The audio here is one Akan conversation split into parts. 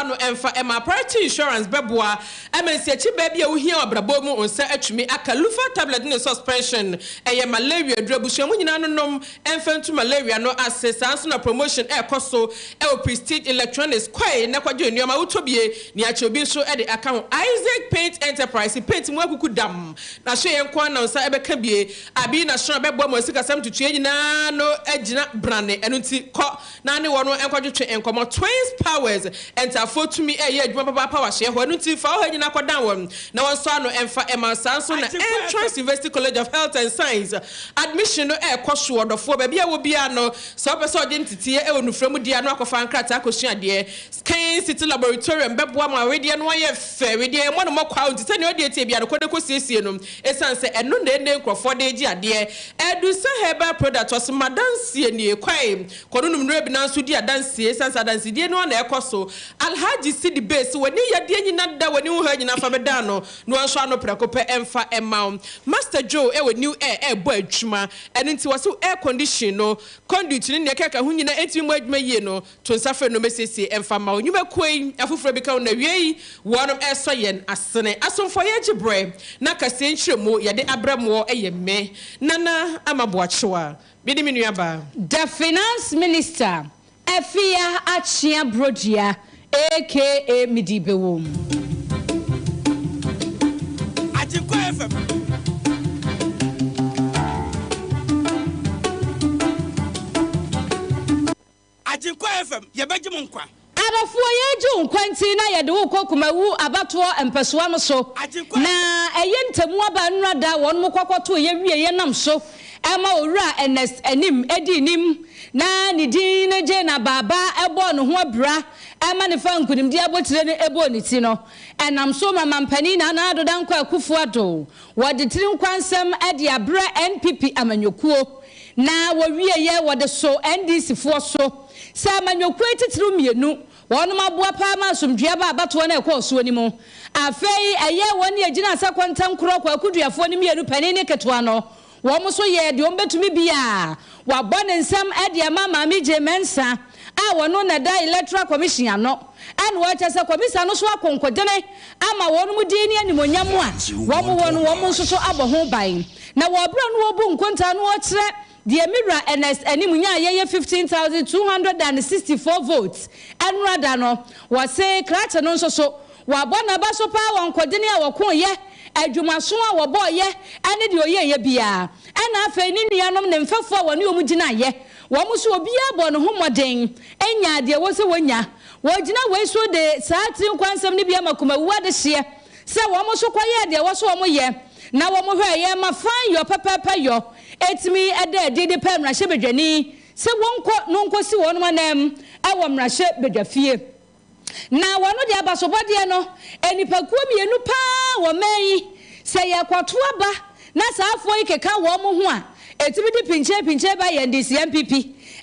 ano mfa mma. Priority Insurance bɛboa ma nsiakyi baa bi a wohia wɔ abrabɔ mu nsa atumi aka. Lufa tablet ne suspension, ɛyɛ malaria aduru. Abusua mu nyinaa no nom mfa ntu malaria no ase. Saa nso na promotion ɛrekɔ so wɔ Prestige Electronics. Kɔe na kɔgye nneɛma wotɔ bie nea akyɛ obi nso de aka ho. Isaac Paint Enterprise, paint mu akuku dam na hwɛ yɛn nko ara na wo nsa ɛbɛka bie. Abi na Shona bɛboa mo asikasɛm ntotoeɛ nyinaa no agyina brane. Ɛno nti kɔ na ne wɔn nkɔtwetwe nkɔmmɔ. Twins Powers ntaafoɔ tumi reyɛ adwuma papaapa wɔ ahyeɛ hɔ, ɛno nti fa wo ha nyinaa kɔdan wɔn na wɔnsɔ ano mfa mma wo. Saa nso na Entrance University College of Health and Science admission no rekɔ so. Ɔdɔfoɔ, baabi a wɔ biara no, sɛ wopɛ sɛ ɔgye nteteeɛ wɔ nufra mu deɛ a, na wakɔfa nkrataa akɔsua adeɛ. Skin City Laboratorium bɛboa ma wedeɛ no ayɛ fɛ. Wedeɛ yɛmmɔ no mmɔ kwa o, nti sɛdeɛ ɔdeɛ teɛ biara no, kɔ na kɔsiesie no. Ɛsiane sɛ ɛno na ɛnnɛ nkurɔfoɔ de regye adeɛ. Adusa Herbal Product, ɔse m'adanseɛ nie, kwae kɔnonom nnuro bi nanso di adanseɛ, ɛsiane sɛ adansedie no ara na ɛrekɔ so. Alhaji Sidi Bey se w'ani yadeɛ nyina da, w'ani wo ha nyina fa bɛda ano na wansɔ ano prɛko pɛ ɛmfa mma wo. Master Joe ɛwɔ New Air ɛrebɔ adwuma, ɛno nti wɔse wo air condition no, conduit ne nea ɛkeka ho nyina ɛntumi mmɔ adwuma yie no, To nsa frɛ no mmɛsiesie mfa mma wo nnwumakuo yi afoforɔ bi ka ho na awiei wɔnom ɛresɔ yɛn asene. Asomfoɔ yɛgye berɛ na kaseɛ nkyerɛmu yɛde abrɛ moɔ yɛ me Nana Ama Boakyewa me ne me nua baa. The Finance Minister, Afia Akyea Brodua aka Midi Bewom. Agyenkwa FM. Agyenkwa FM, yɛbɛgye mo nkwa. Adɔfoɔ yɛregye wo nkwa nti na yɛde wo rekɔ Kumawu abatoɔ mpɛsoa no so Agyenkwa na FM. ɛyɛ ntamu aba nnora da wɔnom kɔ kɔtoeɛ wieɛ nam so ma Owura Ernest Anim dii nim na ne din no gyee no abaaba bɔɔ ne ho abira ma ne faa nkunimdie abotire no bɔɔ ne ti no ɛnam so ma Mampanin Nana Addo Dankwa Akufo Addo wɔde tiri nkwa nsɛm de abrɛ NPP amanyɔkuo Na wɔwieɛ wɔde soo NDC foɔ so sɛ amanyɔkuo atitiriw mmienu, wɔnom aboa paa ma asomdwoeɛ aba abatoɔ no a ɛkɔɔ soɔ no mu. Afei ɛyɛɛ wɔn ne ɛgyinaa sɛ kɔntɛnkorɔ Kwaku Duafoɔ no mmienu panin ne ketewa no, wɔn nso yɛɛ deɛ wɔn bɛtumi biara. Wɔabɔ ne nsam de ama Maame Jane Mensah a ɔno na ɛda Electoral Commission ano, ɛna ɔkyɛ sɛ kɔmisa no so akonkodene ama wɔnom din ne animuonyam a wɔn wɔ no wɔn nso so abɔ ho ban. Na wɔ berɛ a na wɔrebu nkontaa no ɔrekyerɛ deɛ me wura Ernest Anim nyaeɛ yɛ 15,264 votes ɛnora da no, wɔse krakye no nso so wɔabɔ n'aba so paa wɔ nkodene a wɔkoeɛ, adwumaso a wɔbɔeɛ ne deɛ ɔyɛeɛ biara. Ɛna afei ne nuanom ne mfɛfoɔ a wɔne wɔn gyinaeɛ, wɔn nso obiara bɔɔ ne ho mmɔden nyaa deɛ ɛwɔ sɛ wɔnya. Wɔgyina wei so de saa tiri nkwa nsɛm no bi ama Kumawu adehyeɛ sɛ wɔn nso kɔyɛɛ deɛ ɛwɔ sɛ wɔyɛ na wɔhwɛɛ yɛ ma fann yɔ pɛpɛɛpɛ yɔ tumi da adi de pɛɛ mmarahyɛbadwani sɛ wɔnkɔ no nkɔsi wɔn ananmu wɔ mmarahyɛbadwafie. Na wɔn de abasobɔdeɛ no, nnipakuo mmienu pa ara wɔ man yi, sɛ yɛrekɔto aba na saa afoɔ yi keka wɔn ho a, ɛtumi de pinkyen-pinkyen ba yɛn de si NPP.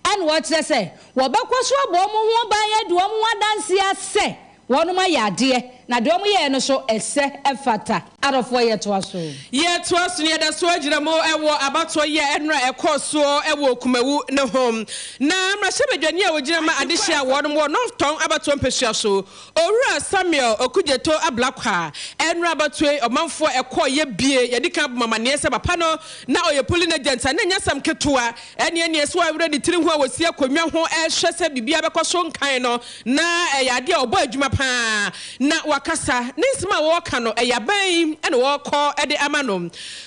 Ɛna wɔkyerɛ sɛ wɔbɛkɔ so abɔ wɔn ho ban adi wɔn ho adanseɛ sɛ Wɔnom ayɛ adeɛ, na deɛ wɔn yɛɛ no nso ɛsɛ, ɛfata. Adɔfoɔ yɛtoa so. Yɛtoa so no, yɛda so ara gyina mu wɔ abatoɔ yi a ɛnora ɛkɔɔ soɔ wɔ Kumawu no ho. Na mmarahyɛbadwani a ɔgyina ma adehyeɛ a wɔnom wɔ North Tɔn abatoɔ mpɛsua so, Owura Samuel Okudzeto Ablakwa, ɛnora abatoɔ yi ɔmanfoɔ a ɛkɔɔeɛ bie, yɛadi kan abɔ mo amaneɛ sɛ papa no na ɔyɛ polling agent a na ɛnyɛ asɛm ketewa, ɛneɛ neɛ sɛ wawerɛ ne tiri ho a wɔsi akonnwa ho rehwɛ sɛ biribiara bɛkɔ so nkan no, Na ɛyɛ adeɛ a ɔbɔ adwuma pa ara, na wakasa. Ne nsɛm a wɔreka no, ɛyɛ aban yi na wɔrekɔ de ama no.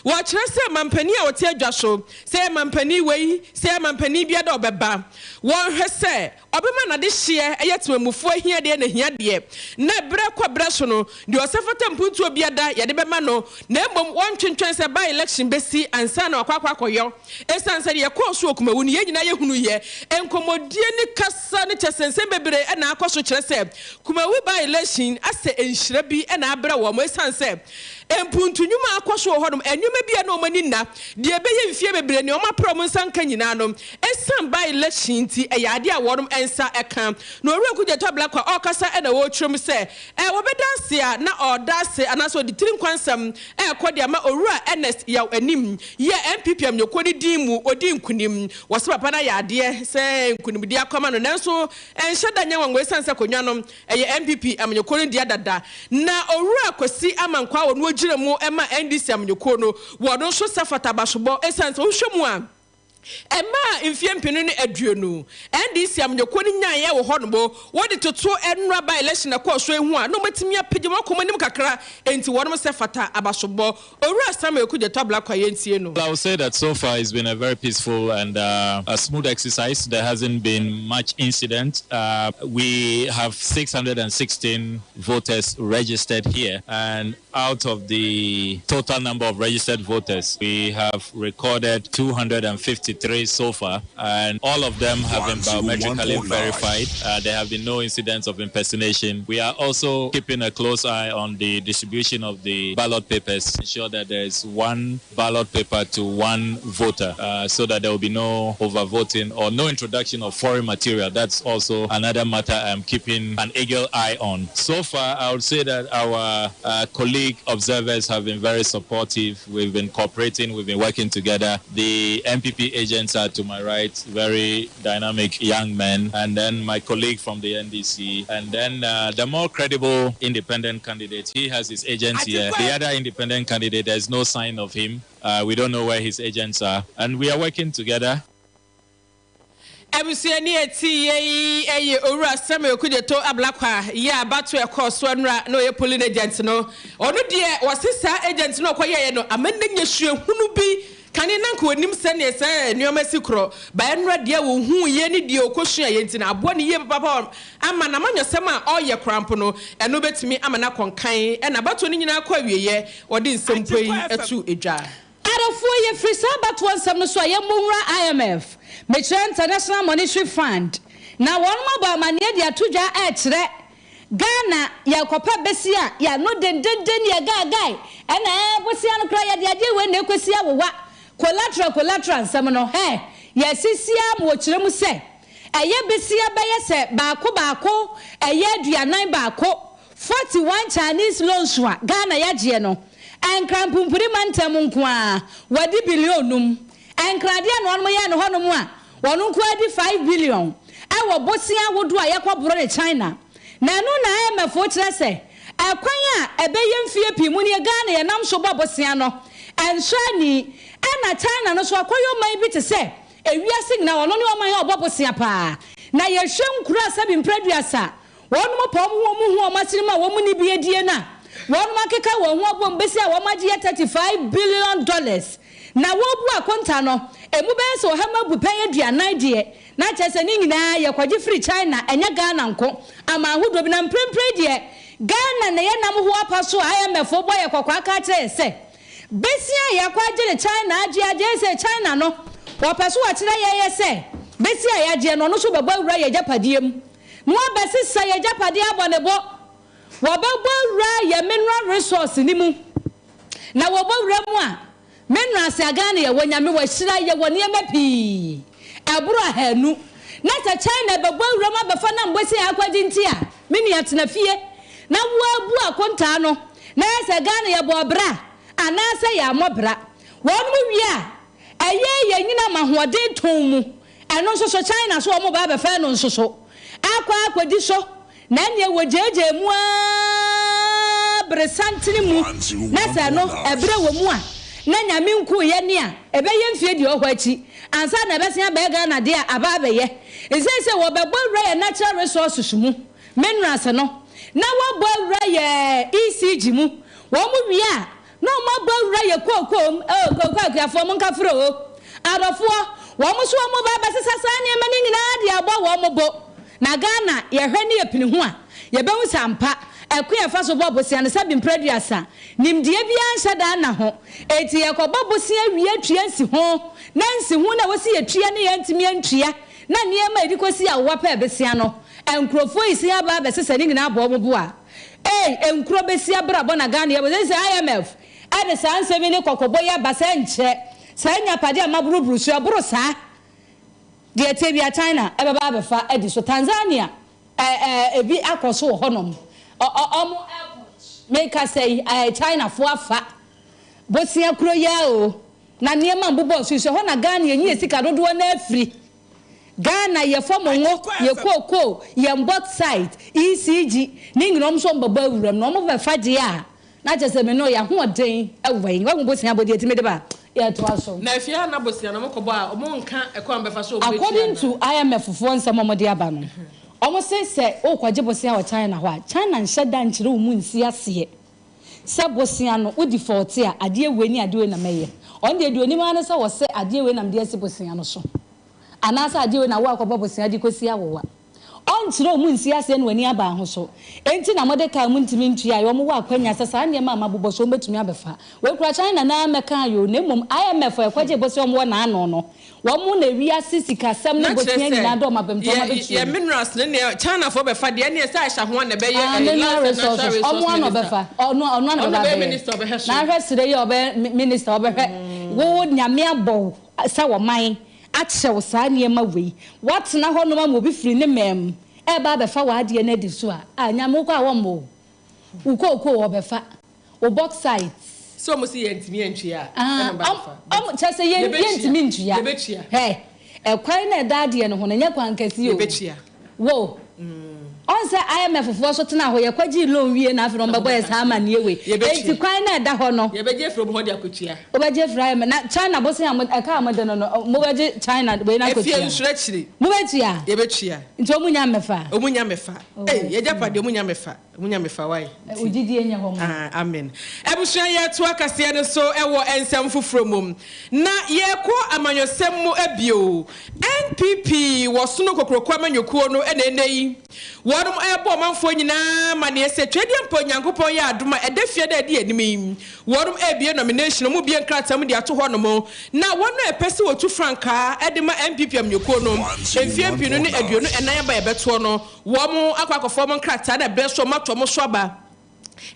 Wɔkyerɛ sɛ mampanin a ɔte adwa so, sɛ ɛyɛ mampanin wei, sɛ ɛyɛ mampanin biara dɛ ɔbɛba, wɔnhwɛ sɛ ɔbɛma n'adehyeɛ yɛ temamufoɔ ahiadeɛ na ahiadeɛ, na berɛ kɔ berɛ so no, deɛ ɔsɛ fata mpuntuo biara yɛde bɛma no, na mmom wɔntwentwɛn sɛ by-election bɛsi ansa na wakɔ akɔ akɔyɔ. Esiane sɛ deɛ ɛkɔɔ so wɔ Kumawu no yɛn nyinaa yɛhunuiɛ, nkɔmmɔdie ne kasa ne kyɛsɛ nsɛm bebree na akɔ so kyerɛ sɛ Kumawu by-election asɛ nhyira bi na abrɛ wɔn esiane sɛ Mpuntu nnwuma a akɔ so wɔ hɔnom, nneɛma bi a na wɔn ani nna, deɛ ɛbɛyɛ mfeɛ bebree nea wɔapere wɔn nsa nka nyinaa no, ɛsiane by-election nti, ɛyɛ adeɛ a wɔn nsa ka. Na Owura Okudzeto Ablakwa ɔrekasa na ɔrekyerɛ mu sɛ, wɔbɛda ase a na ɔreda ase anaasɛ ɔde tiri nkwa nsɛm rekɔ de ama Owura Ernest Yaw Anim yi a NPP amanyɔkuo no din mu ɔdii nkunim. Wɔse papa no ayɛ adeɛ sɛ nkunimdie akɔ ama no nanso ɛnhyɛ da nyɛ nwanwa ɛsiane sɛ akonnwa no ɛyɛ NPP amanyɔkuo no dea dada. Na Owura Kwasi Amankwaa a ɔno ɔgyina mu ma NDC amanyɔkuo no, wɔno nso sɛ fata abasobɔ ɛsiane sɛ wohwɛ mu a, Ɛmaa mfeɛ mpenu ne aduonu NDC amanyɔkuo no nyaeɛ wɔ hɔ nom, wɔde toto nnora by election a ɛkɔɔ so yi ho a, na wɔatumi apagya wɔn akɔ wɔn anim kakra, enti wɔnom sɛ fata abasobɔ. Owura Samuel Kudjeto Ablakwa yɛntie no. I would say that so far it's been a very peaceful and a smooth exercise. There hasn't been much incident. We have 616 voters registered here and out of the total number of registered voters, we have recorded 253 so far, and all of them have been biometrically verified. There have been no incidents of impersonation. We are also keeping a close eye on the distribution of the ballot papers, ensure that there is one ballot paper to one voter, so that there will be no overvoting or no introduction of foreign material. That's also another matter I'm keeping an eagle eye on. So far, I would say that our colleague observers have been very supportive. We've been cooperating, we've been working together. The MPP agents are to my right, very dynamic young men, and then my colleague from the NDC, and then the more credible independent candidate. He has his agents here. The other independent candidate, there's no sign of him. We don't know where his agents are. And we are working together. Abusuani a ɛte yie yi yɛ Owura Samuel Kudjeto Ablakwa yi a abatoɔ ɛkɔɔ so nnora na ɔyɛ polling agent no. Ɔno deɛ wɔse saa agent no ɔkɔyɛeɛ no ama no anya suahunu bi. Kane na anka ɔnim sɛdeɛ saa nneɛma si korɔ, but ɛnnora deɛ ɔhuuiɛ ne deɛ ɔkɔsuaeɛ nti no aboa no yie papaapa ama n'amanyɔsɛm a ɔreyɛ koraa mpo no ɛno bɛtumi ama no akɔ nkan. Ɛna abatoɔ no nyinaa kɔ awieeɛ ɔde nsɛmpo yi too dwa. Adɔfoɔ, yɛfiri saa abatoɔ nsɛm no so a yɛmmɔ nwura IMF, mekyerɛ International Monetary Fund, na wɔnom abɔ amaneɛ de ato dwa ɛrekyerɛ Ghana yɛrekɔpɛ besia a yɛano dendenden yɛ gaagae ɛna ɛɛ bosea no koraa yɛde adeɛ wei na ɛkɔsi awowa collateral collateral nsɛm no hɛ yɛasisi ara ma wɔkyerɛ mu sɛ ɛyɛ besia bɛyɛ sɛ baako baako ɛyɛ 41 41 Chinese loans a Ghana yɛagyeɛ no, Nkran Pumpuni mantam nko ara wɔadi billion num. Nkran deɛ na wɔnom yɛɛ no hɔnom a wɔn nko ara di 5 billion wɔ bosea ahodoɔ a yɛkɔboro ne China. Na ɛno na IMF kyerɛ sɛ ɛkwan a ɛbɛyɛ mfeɛ pii mu nie Ghana yɛnam so bɔ bosea no ɛnsɔ ani. Ɛna China no nso akɔyɛ ɔman bi te sɛ ewiase nyinaa ɔno ne ɔman a ɔbɔ bosea paa. Na yɛhwɛ nkuro a sɛbi mprɛ aduasa Wɔnom pɛ wɔn ho wɔn hu wɔn asene mu a wɔn nni bi adie no a, wɔnom akeka wɔn ho abom besi a wɔn agye yɛ $35 billion. Na wɔrebu akonta no, emu bɛyɛ sɛ ɔha mu abupɛn 40 deɛ, na kyerɛ sɛ ne nyinaa yɛkɔgye firi China, ɛnyɛ Ghana nko, aman ahodoɔ bi. Na mprempren deɛ, Ghana na yɛnam ho apa so a IMF bɔ yɛ kɔkɔ aka akyerɛ yɛ sɛ, besia a yɛakɔ agye no China agye agye sɛ China no, wɔpɛ so wɔkyerɛ yɛyɛ sɛ besia a yɛagyeɛ no, ɔno nso bɛbɔ awura yɛn agyapadeɛ mu. Na wɔabɛsesa yɛn agyapadeɛ abɔ ne bo. Wɔbɛbɔ awura yɛn mineral resource no mu. Na wɔbɔ wura mu a, minerals a Ghana yɛwɔ, Nyame wahyira yɛwɔ nneɛma pii, ɛboro ahanu. Na sɛ China bɛbɔ awura mu abɛfa nam bosea akɔgye nti a, me nua tena fie na woabu akontaa no na ayɛ sɛ Ghana yɛbɔɔ bra anaasɛ yɛammɔ bra. Wɔnom wie a, ɛyɛ yɛn nyinam ahoɔden tɔn mu. Ɛno nso so China so wɔn ba abɛfɛɛ no nso so akɔ akɔdi so na ɛneɛ wɔgyaagyaa mu ara bere santene mu na sɛ ɛno ɛberɛ wɔ mu a na Nyame nkuu yɛ nea ɛbɛyɛ mfie deɛ ɔhɔ akyi ansa na ɛbɛsen abɛyɛ Ghana deɛ a aba abɛyɛ seisei wɔbɛbɔ awura yɛ natural resources mu minerals no na wɔabɔ awura yɛ ECG mu wɔn wie a Na ɔmo abɔ awura yɛ kookoo mu, oh, kookoo akuafoɔ mo nkafra oo, adɔfoɔ, wɔn nso wɔn ba abɛsesa saa nneɛma no nyinaa de abɔ wɔn bo. Na Ghana, yɛhwɛ ne yɛpini ho a, yɛbɛhu sɛ ampa, ɛko a yɛfa so bɔ bosea no sɛbe mprɛ aduasa, nimdeɛ biara nhyɛ da nna ho. Enti yɛkɔbɔ bosea wie tua nsiho, na nsiho no a ɛwɔ sɛ yɛtua no yɛantumi antua, na nneɛma a yɛde kɔsi awowa pɛɛ besea no. Nkurɔfoɔ yi san aba abɛsesa ne nyinaa abɔ wɔn bo a, ei, nkuro bɛsi abrabɔ na Ghana yɛbɔ. Sɛ IMF de saa nsɛm yi ne kɔkɔbɔ yi aba sɛ ɛnkyɛ saa nyapadeɛ a maboroboro so yi, ɛboro saa. Deɛ ɛteɛ biara China bɛba abɛfa adi so. Tanzania, ɛ, ɛ, ebi akɔ so wɔ hɔnom. Ɔ, ɔ, wɔn airport, mekasa yi, ɛ, Chinafoɔ afa bosea kuro yi ara o. Na nneɛma mbobɔɔ so yi so, ɛhɔ na Ghana yɛnyi yɛ sika dodoɔ no ara firi. Ghana yɛ fam ngo, yɛ kookoo, yɛn bauxite, ECG, ne nyina ɔmo nso ɔmo bɛbɔ awura mu na ɔmo bɛfa deɛ a na kyerɛ sɛ me no yɛ ahoɔden wɔ yi. Wahu bosea bɔ deɛ ɛtumi de ba a? Yɛtoa so. Na afie a na bosea no ɔmo kɔbɔ a ɔmo nka ɛkwan a ɔmo bɛfa so a ɔmo bɛtua According anaa? to IMF foɔ nsɛm a ɔmo de aba no, ɔmo se sɛ wokɔgye bosea wɔ China hɔ a, China nhyɛ da nkyerɛ wo mu nsi aseɛ sɛ bosea no wo default a adeɛ wei ne adeɛ wei na mɛyɛ. Ɔno deɛ deɛ ɔnim ara ne sɛ ɔsɛ adeɛ wei na mede asi bosea no so. Anaasɛ adeɛ wei na wo akɔbɔ bosea de kɔsi awowa. Ɔnkyerɛ ɔmo nsi aseɛ na w'ani aba ho so. Enti na mode kaa montumi ntua yɛ. Ɔmo wɔ akwanya sɛ saa nneɛma a mabobɔ so ɔmo bɛtumi abɛfa. Wei koraa China no ara mmɛkaa yoo na mmom IMF a ɛkɔgyee bosea ɔmo wɔ n'ano no, wɔn na wiase sikasɛm ne Na kyerɛ bosea sɛ nyinaa dɔ ɔmo abam nti ɔmo yɛ abɛtua yɛ mu. minerals no neɛ China foɔ bɛfa deɛ ɛneɛ sɛ Aisha Huang na ɛbɛyɛ Ah, ɛyi mineral Lands and Natural resources Resource ɔmo ara na Minister. ɔbɛfa ɔno ɔno ara na Ɔno na ɔbɛba ɛbɛyɛ abɛyɛ. minister ɔbɛhwɛ so. Na ahwɛ serɛ yi a ɔbɛyɛ minister ɔbɛhwɛ wo Nyame abɔ wo sɛ ɔman akyɛ wo saa nneɛma wei woatena hɔ nom ama obi firi ne man mu ɛreba abɛfa w'adeɛ no adi so a ah Nyame wokɔ a wɔmmɔ wo wo kookoo ɔbɛfa wo bauxite Sɛ ɔmo se yɛntumi antua a Ah ɛna ɔmo ba ɔm abɛfa ɔm but kyerɛ sɛ yɛn yɛbɛtua yɛntumi ntua yɛbɛtua. hɛ ɛkwan no a ɛda adeɛ no ho no ɛnyɛ kwan kɛseɛ o Yɛbɛtua. Wo Ɔn sɛ IMF foɔ nso tenaa hɔ, yɛkɔgyee loan wie na afei na wɔbɛbɔ yɛ saa amaneɛ wei. Enti kwan no a ɛda hɔ no. Yɛbɛgye afiri wɔn hɔ de akɔtua. Wobɛgye afiri IMF, na China bosea a mo, ɛka a mode no no, mobɛgye China wei no Efie akɔtua? nsuro akyiri. Mobɛtua? Yɛbɛtua. Nti wɔn nnya mmɛfa? Wɔn nnya mmɛfa. Ei, y'agyapadeɛ wɔn nnya mmɛfa. Wɔn nnya mmɛfa, wai? Nti. Wo gyidie nyɛ hɔ ma. Ah, amen. Abusua yɛretoa kaseɛ no so wɔ nsɛm foforɔ mu. Na yɛrekɔ amanyɔsɛm mu bio. NPP wɔ Sono Kokroko amanyɔkuo no na ɛnnɛ yi wɔnom rebɔ ɔmanfoɔ nyinaa amaneɛ sɛ Twedeɛmpa Onyankopɔn yɛ adom a ɛda fiada a ɛdi anim yi wɔnom rebue nomination, wɔn rebue nkrataa mu de ato hɔ nom na wɔn a ɛpɛ sɛ wɔtu frankaa de ma NPP amanyɔkuo no mfeɛ 2024 aba a ɛbɛtoɔ no wɔn akɔ akɔfa wɔn nkrataa na berɛ so wɔn ato wɔn so aba.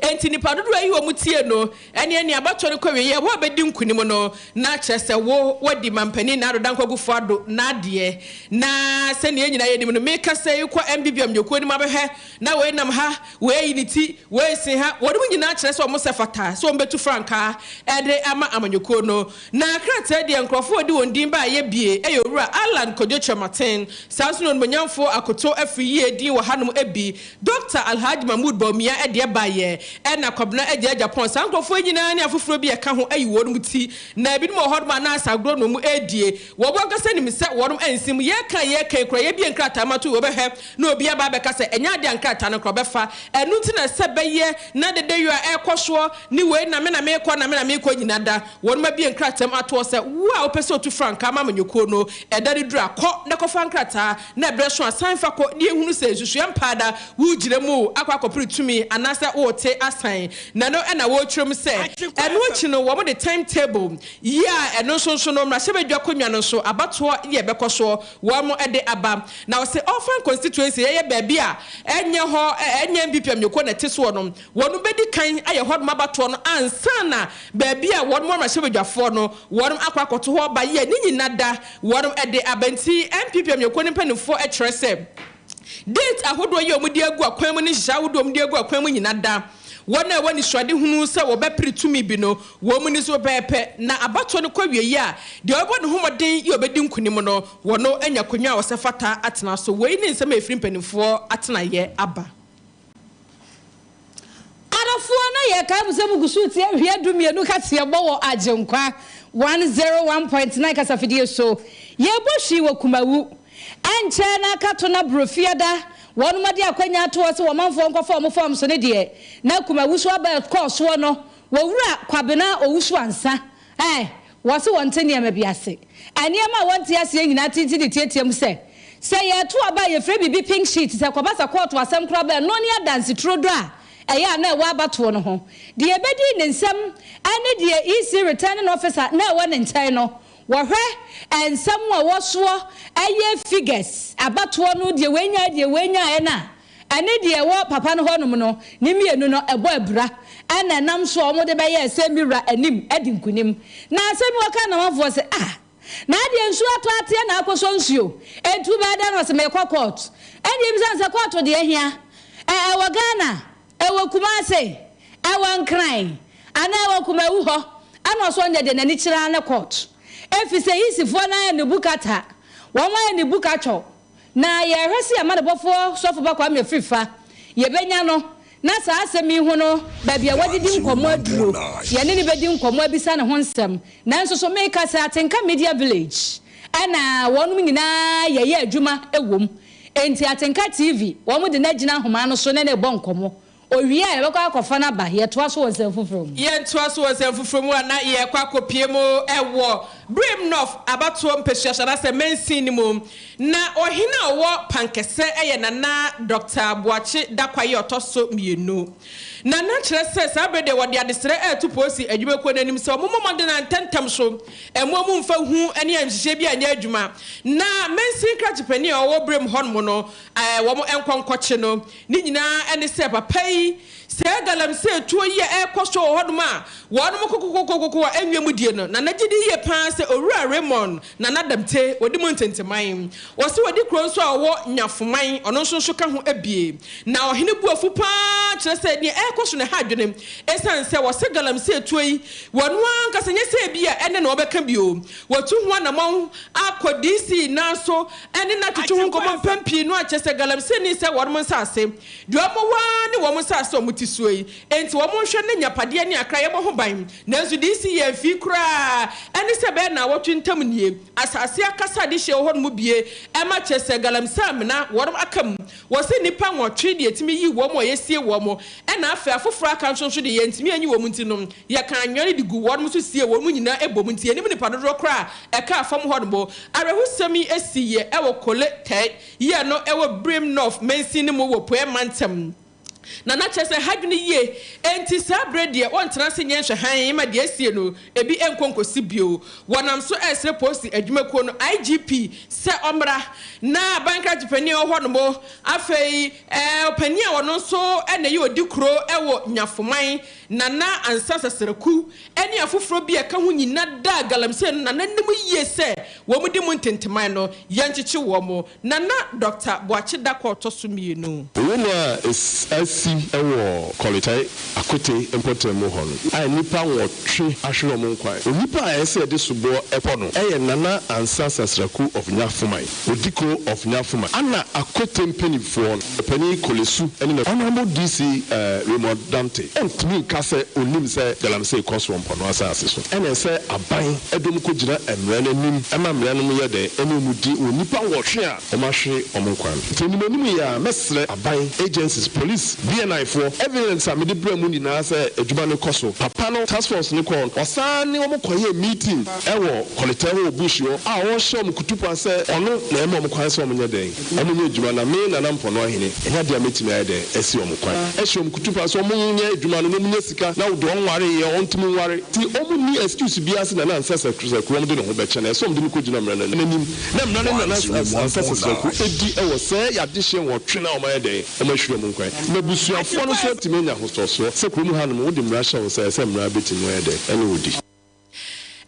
Enti nnipa dodoɔ a ayi wɔn tie no, ɛneɛ nea abatoɔ no kɔ awieɛ, wo a bɛdi nkunim no, na kyerɛ sɛ wo, woadi Mampanin Nado Dankwa Akufo Addo n'adeɛ. Na sɛdeɛ yɛn nyinaa yɛnim no, mekasa yi kɔ MBB amanyɔkuo no mu abɛhwɛ, na wei nam ha, wei ayi ne ti, wei resen ha, wɔnom nyinaa kyerɛ sɛ wɔn sɛ fata sɛ wɔbɛtu frankaa de ama amanyɔkuo no. Na krataa deɛ nkurɔfoɔ a wɔde wɔn din baeɛ bie yɛ Owura Allan Kojo Kyerematen, saa nso na Onimuonyamfoɔ Akoto Afriyie din wɔ hanom bi, Dɔkta Alhaji Mahmood Bawumia deɛ baeɛ, ɛna Kwabena Agyei Agyapong. Saa nkurɔfoɔ yi nyinaa ne afoforɔ bi a ɛka ho ayi wɔn ti. Na ebinom wɔ hɔnom a na asagorɔ na wɔn redie. Wɔn ankasa nim sɛ wɔn nsim. Yɛreka a yɛreka yi koraa, yɛabue nkrataa ma to wɔbɛhwɛ na obi aba abɛka sɛ ɛnyɛ adeɛ a nkrataa no koraa wɔbɛfa. Ɛno nti na sɛ bɛyɛ na dedeyɔ a ɛrekɔ soɔ ne wei na me na merekɔ na me na merekɔ nyina da. Wɔnom abue nkrataa mu atoɔ sɛ, Wo a wopɛ sɛ otu frankaa ma amanyɔkuo no, ɛda no duru a, kɔ na kɔfa nkrataa, na ɛberɛ so a, san fa kɔ, na yɛnhunu sɛ nsusuiɛ mpaa da woregyina mu akɔ akɔpere tumi anaasɛ worete asan. Na ɛno na wɔretwerɛ mu sɛ, ɛno akyi no, wɔde time table yi a ɛno nso nso no, mmarahyɛbadwa akonnwa no nso, abatoɔ yɛ ɛbɛkɔ soɔ, wɔde aba. Na wɔse Orphan Constituency yɛyɛ baabi a ɛnyɛ hɔ, ɛnyɛ NPP amanyɔkuo na ɛte soɔ no, Wɔn bɛdi kan ayɛ hɔnom abatoɔ no ansa na baabi a wɔn mmarahyɛbadwafoɔ no wɔn akɔ akɔto hɔ ba yɛ ne nyina da wɔn de aba. Nti NPP amanyɔkuo no mpaninfoɔ kyerɛ sɛ date ahodoɔ yi a wɔn de agu akwan mu ne nhyehyɛɛ ahodoɔ a wɔn de agu akwan mu nyina da wɔn a ɛwɔ anisoadehunu sɛ wɔbɛpere tumi bi no wɔn ani so pɛpɛɛpɛ na abatoɔ no kɔ awieɛ a deɛ ɔbɛbɔ ne ho mmɔden yɛ ɔbɛdi nkunim no wɔn anya akonnwa a ɔsɛ fata atena so. Wei ne nsɛm a ɛfiri mpaninfoɔ atenaeɛ aba. Adɔfoɔ, na yɛkae mo sɛ mogu so retie Awia Dumienu kaseɛbɔ wɔ Agyenkwa 101.9 kasafidie so. Yɛrebɔ hwii wɔ Kumawu. Ɛnkyɛ na aka to na Brofiada wɔnom ade akwanya ato hɔ sɛ wɔmanfoɔ nkɔfa wɔn fɔms no deɛ, na Kumawu so aba ɛkɔɔ soɔ no, Wɔwura Kwabena Owusu Ansah Ɛ! Wɔse wɔnte nneɛma bi ase. Nneɛma a wɔnte aseɛ nyinaa tinti de teatea mu sɛ, sɛ yɛreto aba a yɛfrɛ biribi pink sheet, sɛ ɛkɔba sɛ kɔɔto asɛm koraa ba a, ɛno ne adanse turodoo a ɛyɛ a na ɛwɔ abatoɔ no ho. Deɛ ɛbɛdii ne nsam ne deɛ EC returning officer na ɛwɔ ne nkyɛn no. Wɔhwɛ nsɛm a ɛwɔ soɔ ɛyɛ figures abatoɔ no deɛ wei nyaeɛ deɛ wei nyaeɛ no a ɛne deɛ ɛwɔ papa no hɔnom no ne mmienu no ɛbɔ abira ɛna ɛnam so a wɔde bɛyɛɛ sɛ me wura anim adi nkunim. Na asɛm yi wɔka na amanfoɔ se ah na adeɛ nsuo atɔ ateɛ na akɔsɔ nsuo enti wobɛyɛ dɛn na ɔse merekɔ court ɛne yɛbisa no sɛ court deɛ hia ɛ ɛwɔ Ghana Ɛwɔ Kumase, ɛwɔ Nkran, anaa ɛwɔ Kumawu hɔ ɛna ɔsɛ ɔnyɛ deɛ n'ani kyerɛ ara ne court. Efisɛ Isifoɔ no ayɛ ne bu kata, wɔn ayɛ ne bu katwɔ. Na yɛrehwɛ sɛ yɛn amanebɔfoɔ Sɔfo Ba Kwame Afrifa yɛbɛnya no na saa asɛm yi ho no baabi a wadidi nkɔmmɔ aduro, yɛne no bɛdi nkɔmmɔ abisa ne ho nsɛm. Nanso so meka sɛ Atenka Media Village ɛna wɔnom nyinaa yɛyɛ adwuma wɔ mu. Enti Atenka TV, wɔn de no agyina ahoma no so ne no rebɔ nkɔmmɔ. Owie a, yɛbɛkɔ akɔfa no aba. Yɛtoa so wɔ nsɛm foforɔ mu. Yɛntoa so wɔ nsɛm foforɔ mu a na yɛrekɔ akɔpue mu wɔ Birim North abatoɔ mpasuaso anaasɛ mansin no mu. Na ɔhene a ɔwɔ Pankɛsɛ yɛ Nana Dɔkta Boakye Dakwah yi a ɔtɔ so mmienu. Nana kyerɛ sɛ saa berɛ deɛ wɔde adesrɛ reto polisi adwumakuo no anim sɛ wɔmmɔ mmɔden a ntɛntɛm so Mmoa mu mfa hu ne ayamhyehyeɛ bi anyɛ adwuma. Na mansin krakye panin a ɔwɔ berɛm hɔnom no, wɔn nkɔ nkɔkye no. Ne nyinaa ne sɛ papa yi, sɛɛ galamsey tuo yi a ɛrekɔ so wɔ hɔnom a wɔnom kokokokokoko a ɛnwie mu die no, Nana gye di yie pa ara sɛ Owura Raymond Nana Damte, ɔdi mu ntenteman. Wɔse wɔdi kuro nso a ɔwɔ Nyafoman, ɔno nso nso ka ho bie. Na ɔhene bu afu pa ara kyerɛ sɛ deɛ ɛrekɔ so no ɛha adwene ɛsiane sɛ wɔse galamsey tuo yi Wɔn ankasa, nyɛ sɛ ebia ɛnnɛ na wɔbɛka bio. Wɔatu ho anammɔn akɔ DC nanso ɛne no atwetwe ho nkɔmmɔ mpɛn pii no akyerɛ sɛ galamsey nni sɛ wɔnom nsase. Deɛ wɔwɔ ara ne wɔn nsase a wɔte soɔ yi, enti wɔnhwɛ ne nnyapadeɛ ne akra yɛbɔ ho ban. Nanso DC yɛ mfii koraa, ɛne sɛ bɛyɛ nnawɔtwe ntam nie, asase akasa adehyeɛ wɔ hɔnom bie, ɛma kyerɛ sɛ galamsey amena wɔnom aka mu. Wɔse nnipa nwɔtwe deɛ yɛtumi yii wɔn a yɛsie wɔn, ɛna afei afoforɔ aka nso nso deɛ yɛntumi anyi wɔn nti no, yɛkaa anwea no de guu wɔn so siee wɔn nyinaa bom nti yɛnnim nnipa dodoɔ koraa a ɛkaa fam hɔ nom. Awerɛhosɛm yi siiɛ wɔ Kole Tɛ yɛ no wɔ Birim North mansin no mu wɔ Pueɛ mantam. Na na kyerɛ sɛ ha dwene yie, enti saa berɛ deɛ wɔntena ase nyɛ nhwɛhan ma deɛ asie no ebi nkɔ nkɔsi bio. Wɔnam so resrɛ polisi adwumakuo no IGP sɛ ɔmmra na aban krakye panin a ɔwɔ hɔ nom, afei ɔpanin a ɔno nso na ɛyɛ odikuro wɔ Nyafoman, Nana Ansah Sasraku ne afoforɔ bi a ɛka ho nyina daa galamsey no Nana nim yie sɛ wɔn di mu ntenteman no, yɛnkyekye wɔn. Nana Dɔkta Boakye Darko ɔtɔ so mmienu. Owu no a asi wɔ Kɔletae Akwete mpɔtam mu hɔ no a nnipa nwɔtwe ahwere wɔn nkwa. Onipa a ɛsɛ sɛ yɛde soboɔ bɔ no yɛ Nana Ansah Sasraku of Nyafoman, Odiko of Nyafoman, ana Akwete mpaninfoɔ no panin Kolesu ne na Honourable DC Raymond Damte ntumi nka sɛ ɔnnim sɛ galamsey kɔ so wɔ Mpɔno asase so. Ɛna ɛsɛ aban de wɔn kɔgyina mmara no anim ma mmara no yɛ dɛn ne wɔn di wɔ nnipa nwɔtwe a wɔahwere wɔn nkwa no. Nti anim anim yi ara mɛsrɛ aban agencies, police, BNI foɔ, evidence a mede brɛɛ mo nyinaa sɛ adwuma no kɔ so papa no task force no kɔɔ no ɔsan ne wɔn kɔyɛɛ meeting wɔ Kɔletɛ hɔ wɔ bush hɔ a ɔrehyɛ wɔn kutupa sɛ ɔno na ɛma wɔn kwan sɛ wɔnyɛ dɛn wɔnyɛ adwuma na me Nana Mpɔno Ahene ɛnyɛ adeɛ a mɛtumi ayɛ dɛn asi wɔn kwan ɛhyɛ wɔn kutupa sɛ wɔnyɛ adwuma no na wɔnya sika na deɛ ɔnwareeɛ ɔntumi nware nti wɔn nni excuse biara sɛ Nana Ansah Sasraku wɔn de ne ho bɛkyɛ no ɛsɛ wɔn de no kɔgyina mmara no anim na mmara no ne Nana Ansah Sasraku di wɔ sɛɛ yɛadehyeɛ nwɔtwe no a wɔayɛ dɛn wɔahwiri wɔn nkwan na abusuafoɔ no nso atumi anya ahotɔsoɔ sɛ kurom hanom wode mmara hyɛ wo nsa ɛsɛ mmara bɛtumi ayɛ dɛn ɛne wo di.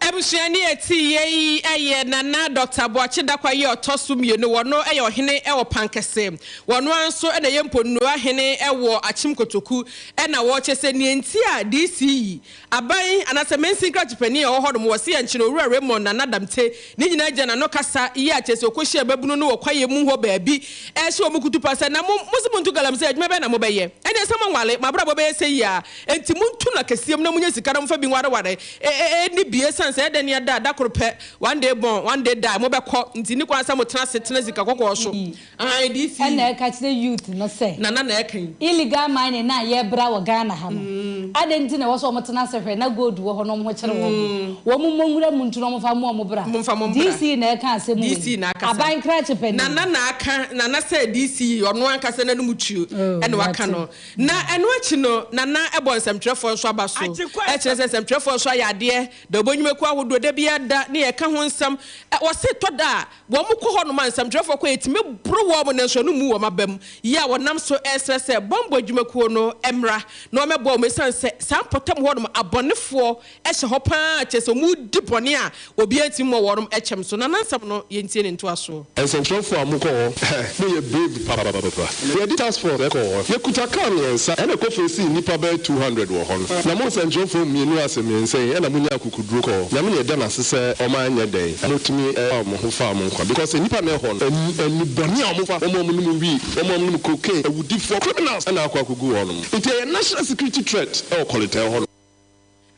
Abusuani a ɛte yei yɛ Nana Dɔkta Boakye Dakwah yi a ɔtɔ so mmienu. Wɔno yɛ ɔhene wɔ Pankɛse. Wɔno ara nso na ɛyɛ Mponua hene wɔ Akyem Kotoku. Ɛna wɔkyɛ sɛ nea nti a DC yi aban anaasɛ mansin krakye panin a ɔwɔ hɔnom wɔ se yɛnkyene Owura Raymond Nana Damte ne nyinaa gyina n'ano kasa yi a kyerɛ sɛ ɔkɔhyiaa mmabunu no wɔ kwaeɛ mu hɔ baabi ɛrehyɛ wɔn kutupa sɛ na mo mo se montu galamsey adwuma bɛn na mobɛyɛ ɛneɛ sɛ monwale mo abrabɔ bɛyɛ sɛ yi a enti montu no akɛseɛ mu na monya sika na momfa bi nwareware ɛnni bi ɛsiane sɛ ɛdɛn ne ɛda a da koro pɛ one day born one day die mobɛkɔ nti nni kwan sɛ motena ase tena sika kɔkɔɔ so aane DC Ɛna ɛka kyerɛ youth no sɛ Nana na ɛka yi. illegal mining no a yɛbra wɔ Ghana ha no. Adɛn nti na ɛwɔ sɛ wɔtena ase hwɛ na gold wɔ hɔ na wɔn ho kyere wɔn? Wɔn mmɔ nwura mu ntu na wɔmfa mmoa wɔn bra. Momfa mo mbra. DC na ɛka asɛm wei. DC na akasa. Aban krakye panin. Nana na aka, Nana sɛ DC ɔno ankasa n'anum tuo Oh, ɛna waka mate. no. Na ɛno akyi no, Nana bɔ nsɛmtwerɛfoɔ nso aba so. Agyenkwa Ɛkyerɛ FM. sɛ nsɛmtwerɛfoɔ nso ayɛ adeɛ. Dawubɔ nnwumakuo ahodoɔ da biara da ne yɛka ho nsɛm. Ɛ, wɔse tɔ da a, wɔn kɔ hɔnom a nsɛmtwerɛfoɔ kɔ yɛtumi boro wɔn nanso ɛno mmu wɔn aba mu. Yɛ a wɔnam so resrɛ sɛ bɔmbɔ adwumakuo no mmra na wɔmmɛboa wɔn ɛsiane sɛ saa mpɔtam hɔnom abɔnefoɔ hyɛ hɔ pa ara kyerɛ sɛ wɔredi bɔne a obiara ntumi mmɔ wɔn kyɛm so. Nana nsɛm no yɛntie ne ntoasoɔ. Nsɛnkyerɛwfo a mokɔ hɔ, hɛ, moyɛ brave papapapa. Yɛde task force kɔɔ hɔ. Yɛkuta car mmiɛnsa ɛna ɛkɔ facee nnipa bɛyɛ 200 wɔ hɔ no. Na mo nsɛnkyerɛwfoɔ mmienu ase mmiɛnsa yi ɛna monya akukuduro kɔɔ hɔ. Nyame na yɛda no ase sɛ ɔma anyɛ dɛn, motumi faa mo ho faa mo nkwa because nnipa na ɛhɔ no, ani bɔne a wɔfa, wɔn a wɔnom wii, wɔn a wɔnom cocaine, awudifoɔ, criminals ɛna akɔ akɔgu hɔ nom. Nti ɛyɛ national security threat ɛwɔ Kɔletɛɛ hɔ nom.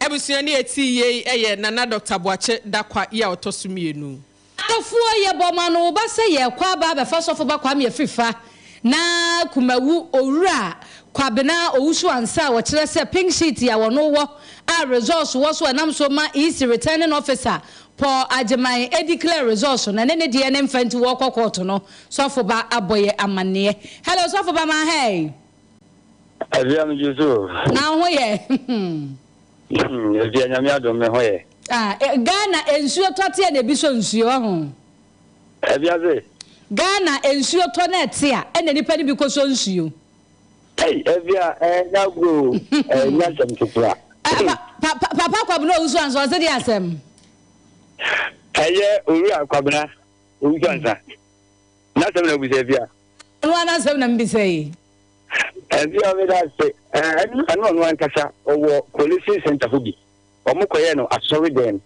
Abusua ne ɛtii yei yɛ Nana Doctor Boakye Dakwa yi a ɔtɔ so mmienu. Adɔfoɔ yɛbɔ mo anooba sɛ yɛrekɔ aba abɛfa Sɔfo Ba Kwame Afrifa na Kumawu Owura Kwabena Owusu Ansah a wɔkyerɛ sɛ pink sheet a wɔno wɔ a results wɔ so a ɛnam so ma EC returning officer Paul Agyeman declare results no ɛne ne deɛ ne mfa nti wɔrekɔ kɔɔto no Sɔfo Ba abɔ yɛ amanneɛ. Hello Sɔfo Ba ma hey. Afia me gye so o. Na wo ho yɛ? Afia nyame adom me ho yɛ. Ah, eh, Ghana nsuo tɔ te a na ebi sɔ nsuo ɔho. Afia se. Ghana nsuo tɔ na ɛte a ɛna nipa no bi kɔ sɔ nsuo. Ei, Afia, ɛnyɛ agorɔ o, ɛnyɛ asɛm ketewa. Eh, pa, pa, pa, Papa Kwabena Owusu Ansa, ɔse deɛ asɛm. Ɛyɛ Owura Kwabena Owusu Ansa. N'asɛm na wobisa Afia. Ɔno ara n'asɛm na mebisa yi. Ɛnde meda ase. Ɛno ɔno ankasa ɔwɔ collation center hɔ bi. Wɔn kɔyɛɛ no asɔre dɛm.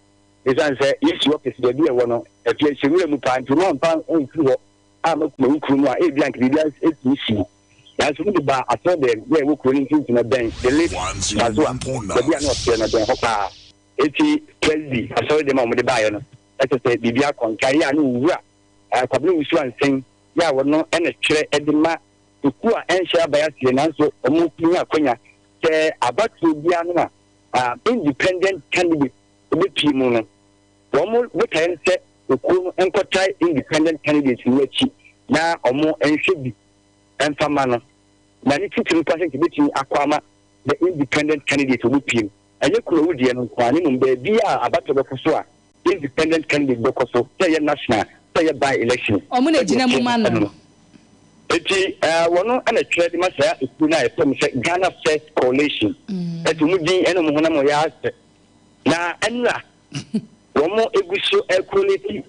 Esiane sɛ yɛsi office baabi a ɛwɔ no, afei ɛhyɛ nwura mu paa nti wɔn amfa amfiri hɔ amma Kumawu kuro mu a ebi anka biribi atumi si. Nanso wɔde baa asɔre dɛm yɛ ɛwɔ kuro no mfimfini ɛbɛn the late Bazoa baabi a na ɔteɛ no ɛbɛn hɔ paa. Eti Presby asɔre dɛm a wɔde baeɛ no ɛkyɛ sɛ biribi akɔ nkan yɛ a na owura Kwabena Owusu Ansen yɛ a wɔno na twerɛ de ma ekuo a ɛnhyɛ aban aseɛ nanso wɔnya akwanya sɛ abatoɔ biara no a independent candidate bɛpie mu no, wɔn botaeɛ ne sɛ ekuo no nkɔtae independent candidate no akyi na wɔn nhwɛ bi mfa ma no. Na ne titiriw pa sɛ nka ebɛtumi akɔ ama the independent candidate wɔbɛpie mu. Ɛnyɛ Kumawu deɛ no nko ara na mmom baabi a abatoɔ bɛkɔ so a independent candidate bɛkɔ so, sɛ ɛyɛ national, sɛ ɛyɛ by election. Wɔn na egyina mu ma no. no. Eti wɔn na twerɛ de ma saa ekuo no a yɛfrɛ mo sɛ Ghana First Coalition. Ɛti wɔn din ɛne wɔn honam wɔyɛ asɛ. Na ɛnura wɔn egu so ɛcollate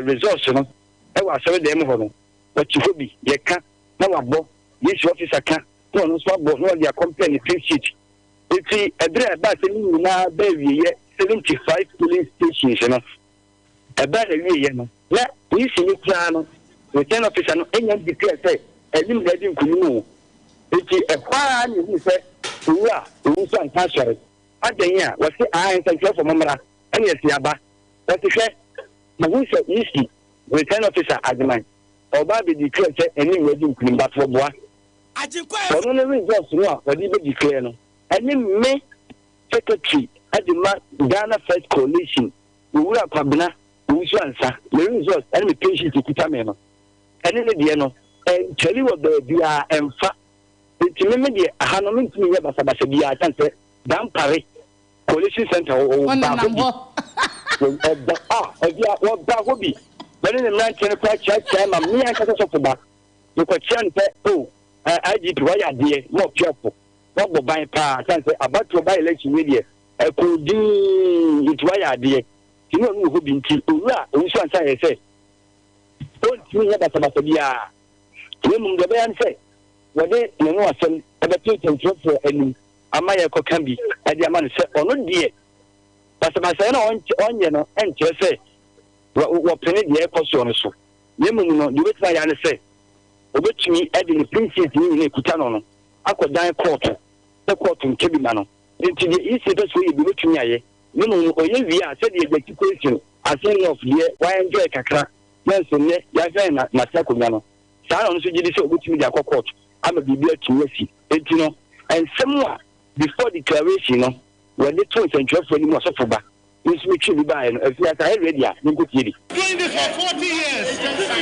results no ɛwɔ asɔre dan mu hɔ no, wɔte hɔ bi yɛka na wabɔ, Yesu officer ka na ɔno nso abɔ na ɔde akɔmpɛ ne pink sheet. Enti ɛberɛ a ɛbaa sɛ ne nyinaa baa awieɛ, 75 polling stations no, ɛbaa n'awieɛ no, na polisini koraa no, return officer no nya declare sɛ anim na adi nkunim o. Enti ɛhɔ ara na yɛhunu sɛ Owura Owusu anka asɔre. Adɛn a? Wɔse ae, nsɛntwerɛfoɔ mommra, ɛne yɛse yɛaba. Wɔse hwɛ, mahu sɛ EC return officer Agyeman, ɔreba abɛ declare sɛ anim na adi nkunim, but wɔboa. Ɔno ne results no a ɔde bɛ declare no ɛne me secretary de ma Ghana First Coalition Owura Kwabena Owusu Ansah me results ɛne me pay sheet ekuta me no ɛne ne deɛ no ɛntwali wɔ baabiara ɛnfa nti me me deɛ aha no mentumi nyɛ basabasa biara kyɛn sɛ Dampare Coalition Center wɔ baako bi ɔba a ɛbi a wɔba hɔ bi wɔne ne mmeranteɛ no koraa kyeakyea ma me ankasa sɔfo ba Mekɔkyea no sɛ, Oh, eh, IGP, woayɛ adeɛ, ma ɔpiafo, woabɔ ban paa, sane sɛ abatoɔ by election wei deɛ, ɛkɔɔ dinn, nti woayɛ adeɛ. Nti ne ɔno wɔ hɔ bi nti, Owura Owusu Ansah yɛɛ sɛ ɔntumi nyɛ basabasa biara, na mmom deɛ ɔbɛyɛ ne sɛ wɔde n'ano asɛm bɛto nsɛntwerɛfoɔ anim ama yɛakɔka bi de ama no sɛ ɔno deɛ basabasayɛ no a ɔnyɛ no nkyerɛ sɛ wɔpene deɛ ɛrekɔ soɔ no so. Na mmom no, deɛ ɔbɛtumi ayɛ ara ne sɛ ɔbɛtumi de ne princess no nyina ɛkuta no no akɔdan kɔɔto sɛ kɔɔto nka bi ma no. Enti deɛ EC pɛ sɛ ɔyɛ bi ɔbɛtumi ayɛ. Na mmom no, ɔyɛ wie a, sɛdeɛ Gyakye Quayson, Asen North deɛ wa enjoy kakra nanso nnɛ yɛahwɛn na n'ase akonnwa no, saa na ɔno nso gye di sɛ ɔbɛtumi de akɔ kɔɔto ama biribi atumi asi. Enti no, nsɛm a. before declaration no wɔde too nsɛntwerɛfoɔ anim ɔsɔfo ba nso metwee bi baeɛ no afei asa ayɛ ready a menkɔtie bi. Doing this for 40 years.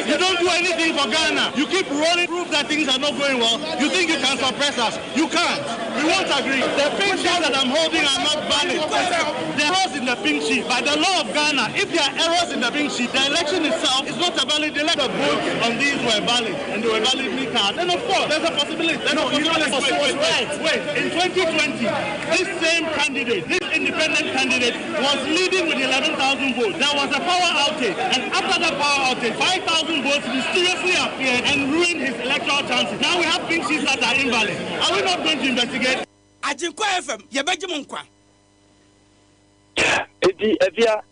You don't do anything for Ghana. You keep rolling proof that things are not going well. You think you can suppress us. You can't. We won't agree. The pink sheets that I'm holding are not valid. The errors in the pink sheet. By the law of Ghana, if there are errors in the pink sheet, the election itself is not a valid election. The votes on these were valid, and they were validly cast. And of course, there's a possibility. There's no, a possibility. Wait, wait, wait, wait. In 2020, this same candidate, this independent candidate, was leading with 11,000 votes. There was a power outage, and after that power outage, 5,000 votes mysteriously appeared and ruined his electoral chances. Now we have pink sheets that are invalid. Are we not going to investigate? Agyenkwa FM, yɛbɛgye mo nkwa. Enti Afia,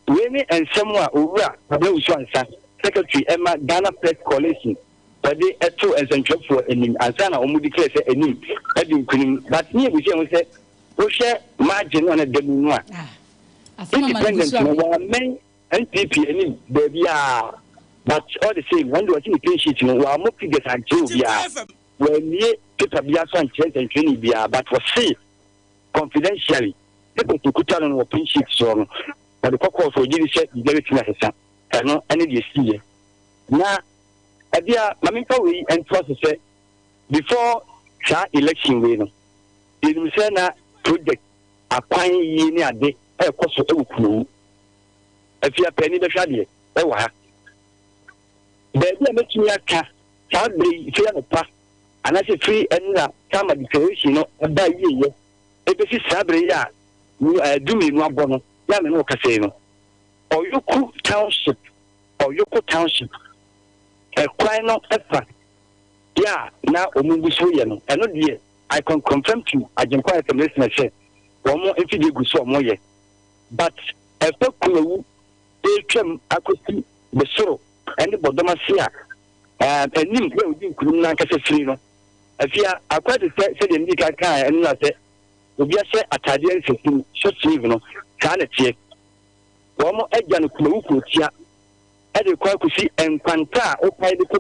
wei ne nsɛm a Owura Kwabena Owusu-Ansah, Secretary ma Ghana Press Coalition wɔde too nsɛntwerɛfoɔ anim ansa na wɔn declare sɛ anim adi nkunim. But ne yɛbisa yɛn ho sɛ wohwɛ margin no a na ɛda mu no a, Independent no wɔammɛn NPP anim baabiara but all the same wɔn de wɔse ne pink sheet no wɔammɔ figures ankyerɛ obiara, wɔammue paper biara so ankyerɛ nsɛntwerɛni biara but wɔse confidentially papers okuta no no wɔ pink sheet soɔ no wɔde kɔ court wɔgye di sɛ biribiara bɛtumi asesa. Ɛno ne deɛ ɛsiiɛ. Na ɛdeɛ ma memfa wei ntoa so sɛ before saa election wei no yɛnim sɛ na project akwan yie ne ade ɛrekɔ so wɔ Kumawu. Afei apani bɛhwɛ adeɛ ɛwɔ ha. Baabi a mɛtumi aka saa berɛ yi firi anɔpa anaasɛ firi ɛnora Tama declaration no ɛba wieɛ ɛbɛsi saa berɛ yi a 12 abɔ no yɛ a me ne wo kasa yi no, Oyoko Township, Oyoko Township, ɛkwan no ɛfa yɛ a na wɔn gu so yɛ no, ɛno deɛ I can confirm to Agyenkwa FM listeners sɛ wɔn mfidie gu so a wɔn yɛ, but ɛfa Kumawu ɛretwam akɔsi Besoro ɛne Bɔdɔm ase a ɛɛ anim yɛ odi nkunim no ankasa firi no, afia akwa te sɛ sɛdeɛ medi kan kaa ɛno na sɛ obi ahyɛ ataadeɛ nsɛsini short sleeve no, saa na ɛteɛ. Wɔn agya no Kumawu kurotia de rekɔ akɔsi nkwanta a wopae de kɔ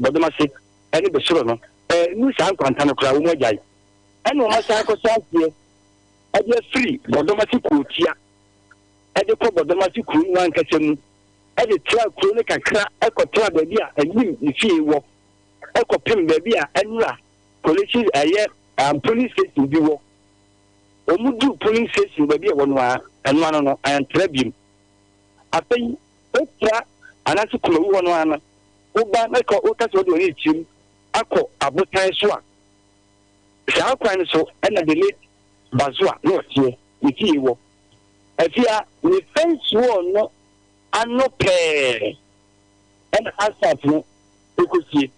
Bɔdɔm ase ne Besoro no, ɛnnu saa nkwanta no koraa, wɔn agyae. Ɛna wɔn asan akɔhyɛ aseɛ de afiri Bɔdɔm ase kurotia de kɔ Bɔdɔm ase kuro no ankasa mu de tra kuro no kakra kɔtra baabi a anim ne fie wɔ kɔpem baabi a ɛnura collation ɛyɛ polling station bi wɔ. Wɔn duru polling station baabi a ɛwɔ no ara, ɛno ano no, antra biom. Afei, wotra anaasɛ Kumawu hɔ no ara no, woba na ka woka sɛ wode w'ani rekyerɛ mu akɔ abotan so a, saa kwan no so ɛna the late Bazoa na ɔteɛ, ne fie wɔ. Afia, ne fence wall no ano pɛɛ ɛna asphalt no ɛkɔsie,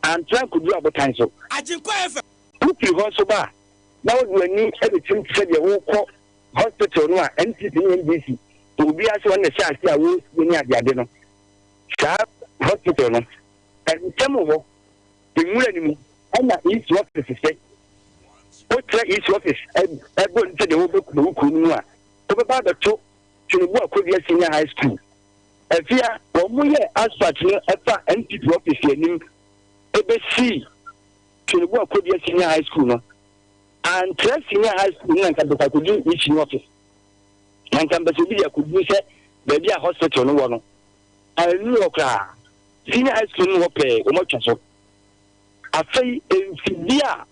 antra nkɔduru abotan so. Agyenkwa FM. Wofiri hɔ nso ba a, na wode w'ani bɛkyerɛ te sɛ deɛ worekɔ hospital no a NPP ne NDC obiara sɛ wɔn na ɛhyɛ ase a wɔresie ne adeade no. Saa hospital no, ntɛm hɔ, nwura no mu ɛna EC office sɛ. Wotra EC office ɛbɔ ne sɛ deɛ wobɛ Kumawu kuro no mu a, wobɛba abɛto Tinubu Akodua Senior High School. Afia, wɔn yɛ asphalt no ɛfa NPP office anim ɛbɛsii Tinubu Akodua Senior High School no. Antra Senior High School no na nka mpɛ sɛ akɔdu mission office. Na nka mpɛ sɛ obi de akɔdu sɛ baabi a hospital no wɔ no. Annu hɔ koraa. Senior High School no wɔ pɛɛ, wɔn atwa so. Afei mfidie a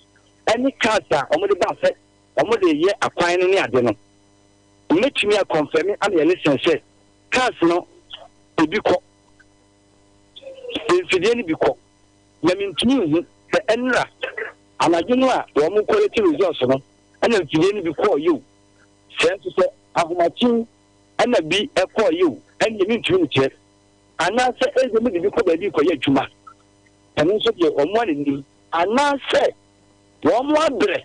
ɛne cars a wɔde ba sɛ wɔde yɛ akwan no ne ade no, mɛtumi akɔnfɛme ama yɛ listen sɛ cars no ebi kɔ, mfidie no bi kɔ. Na mentumi nhu sɛ ɛnora anadwo no a wɔn collect results no ɛna mfidie no bi kɔɔ yio, sɛ nso sɛ ahomakye ɛna bi ɛkɔɔ yio, ɛnneɛ mentumi nkyerɛ. Anaasɛ ebia mede bi kɔ baabi rekɔyɛ adwuma, ɛno nso deɛ wɔn ara nim. Anaasɛ wɔn abrɛ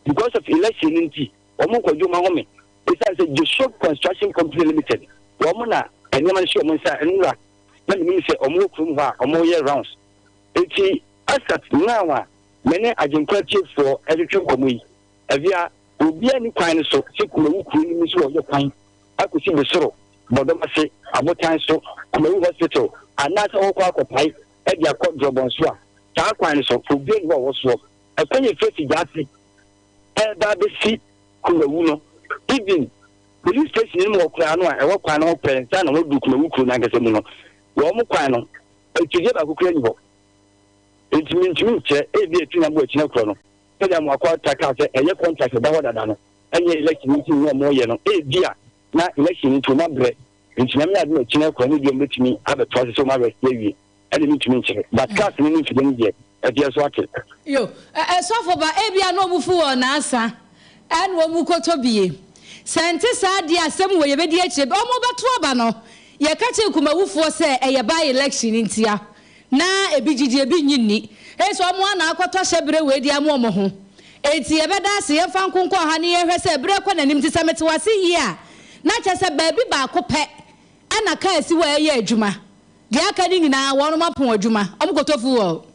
because of election no nti wɔn nkɔgye wɔn ahome, ɛsiane sɛ Joshua Construction Company Limited wɔn na nneɛma no hyɛ wɔn nsa nnora na menim sɛ wɔn wɔ kurom hɔ a wɔreyɛ rounds. Enti as at now a me ne Agyenkwa atiefoɔ retwetwe nkɔmmɔ yi, Avia, obiara nni kwan no so sɛ Kumawu kuro no mu sɛ wɔyɛ kwan akɔsi Besoro, Bɔdɔm ase, Abotan so, Kumawu Hospital, anaasɛ wɔrekɔ akɔpae de akɔ Drɔbɔnso a, saa kwan no so, obiara nni hɔ a ɔwɔ soɔ. Ɛkwan yɛ firi Asigya ase. ɛreba abɛsi Kumawu no, even police station no mu hɔ koraa no a ɛwɔ kwan no ho pɛɛ nsa na wɔadu Kumawu kuro no ankasa mu no, wɔn kwan no, afidie baako koraa nni hɔ. Enti mentumi nkyerɛ, ebia ɛtumi aboa akyina korɔ no, sɛdeɛ Amoako-Atta kaa sɛ ɛyɛ contract ɛda hɔ dada no, ɛnyɛ election nti na wɔyɛ no, ebia na election nti wɔn abrɛ, nti Nyame adom a akyina korɔ no ebia wɔbɛtumi abɛtoa so sɛ wɔn arrest awie, ɛne mentumi nkyerɛ, but cars no ne mfidie no deɛ ɛdeɛ so ate. Yo, ɛ sɔfo ba, ebia na wɔn fu wɔn asa, ɛna wɔn kɔtɔ bie. Sɛ ɛnte saa deɛ asɛm wɔ yɛbɛdi akyire, wɔn bɛto aba no, yɛka kyerɛ Kumawufoɔ sɛ ɛyɛ by election ntia, Na ebi gyidi ebi nnye nni. Eye sɛ wɔn ara na akɔtɔ hyɛberɛ wei de ama wɔn ho. Enti yɛbɛda ase, yɛmfa nko nkɔ ha na yɛnhwɛ sɛ berɛ rekɔ n'anim nti sɛ mete wo ase yie a, na kyerɛ sɛ baabi baako pɛ na kaa si hɔ a ɛyɛ adwuma. Deɛ aka no nyinaa wɔnom apon adwuma, wɔkɔtɔ fuel.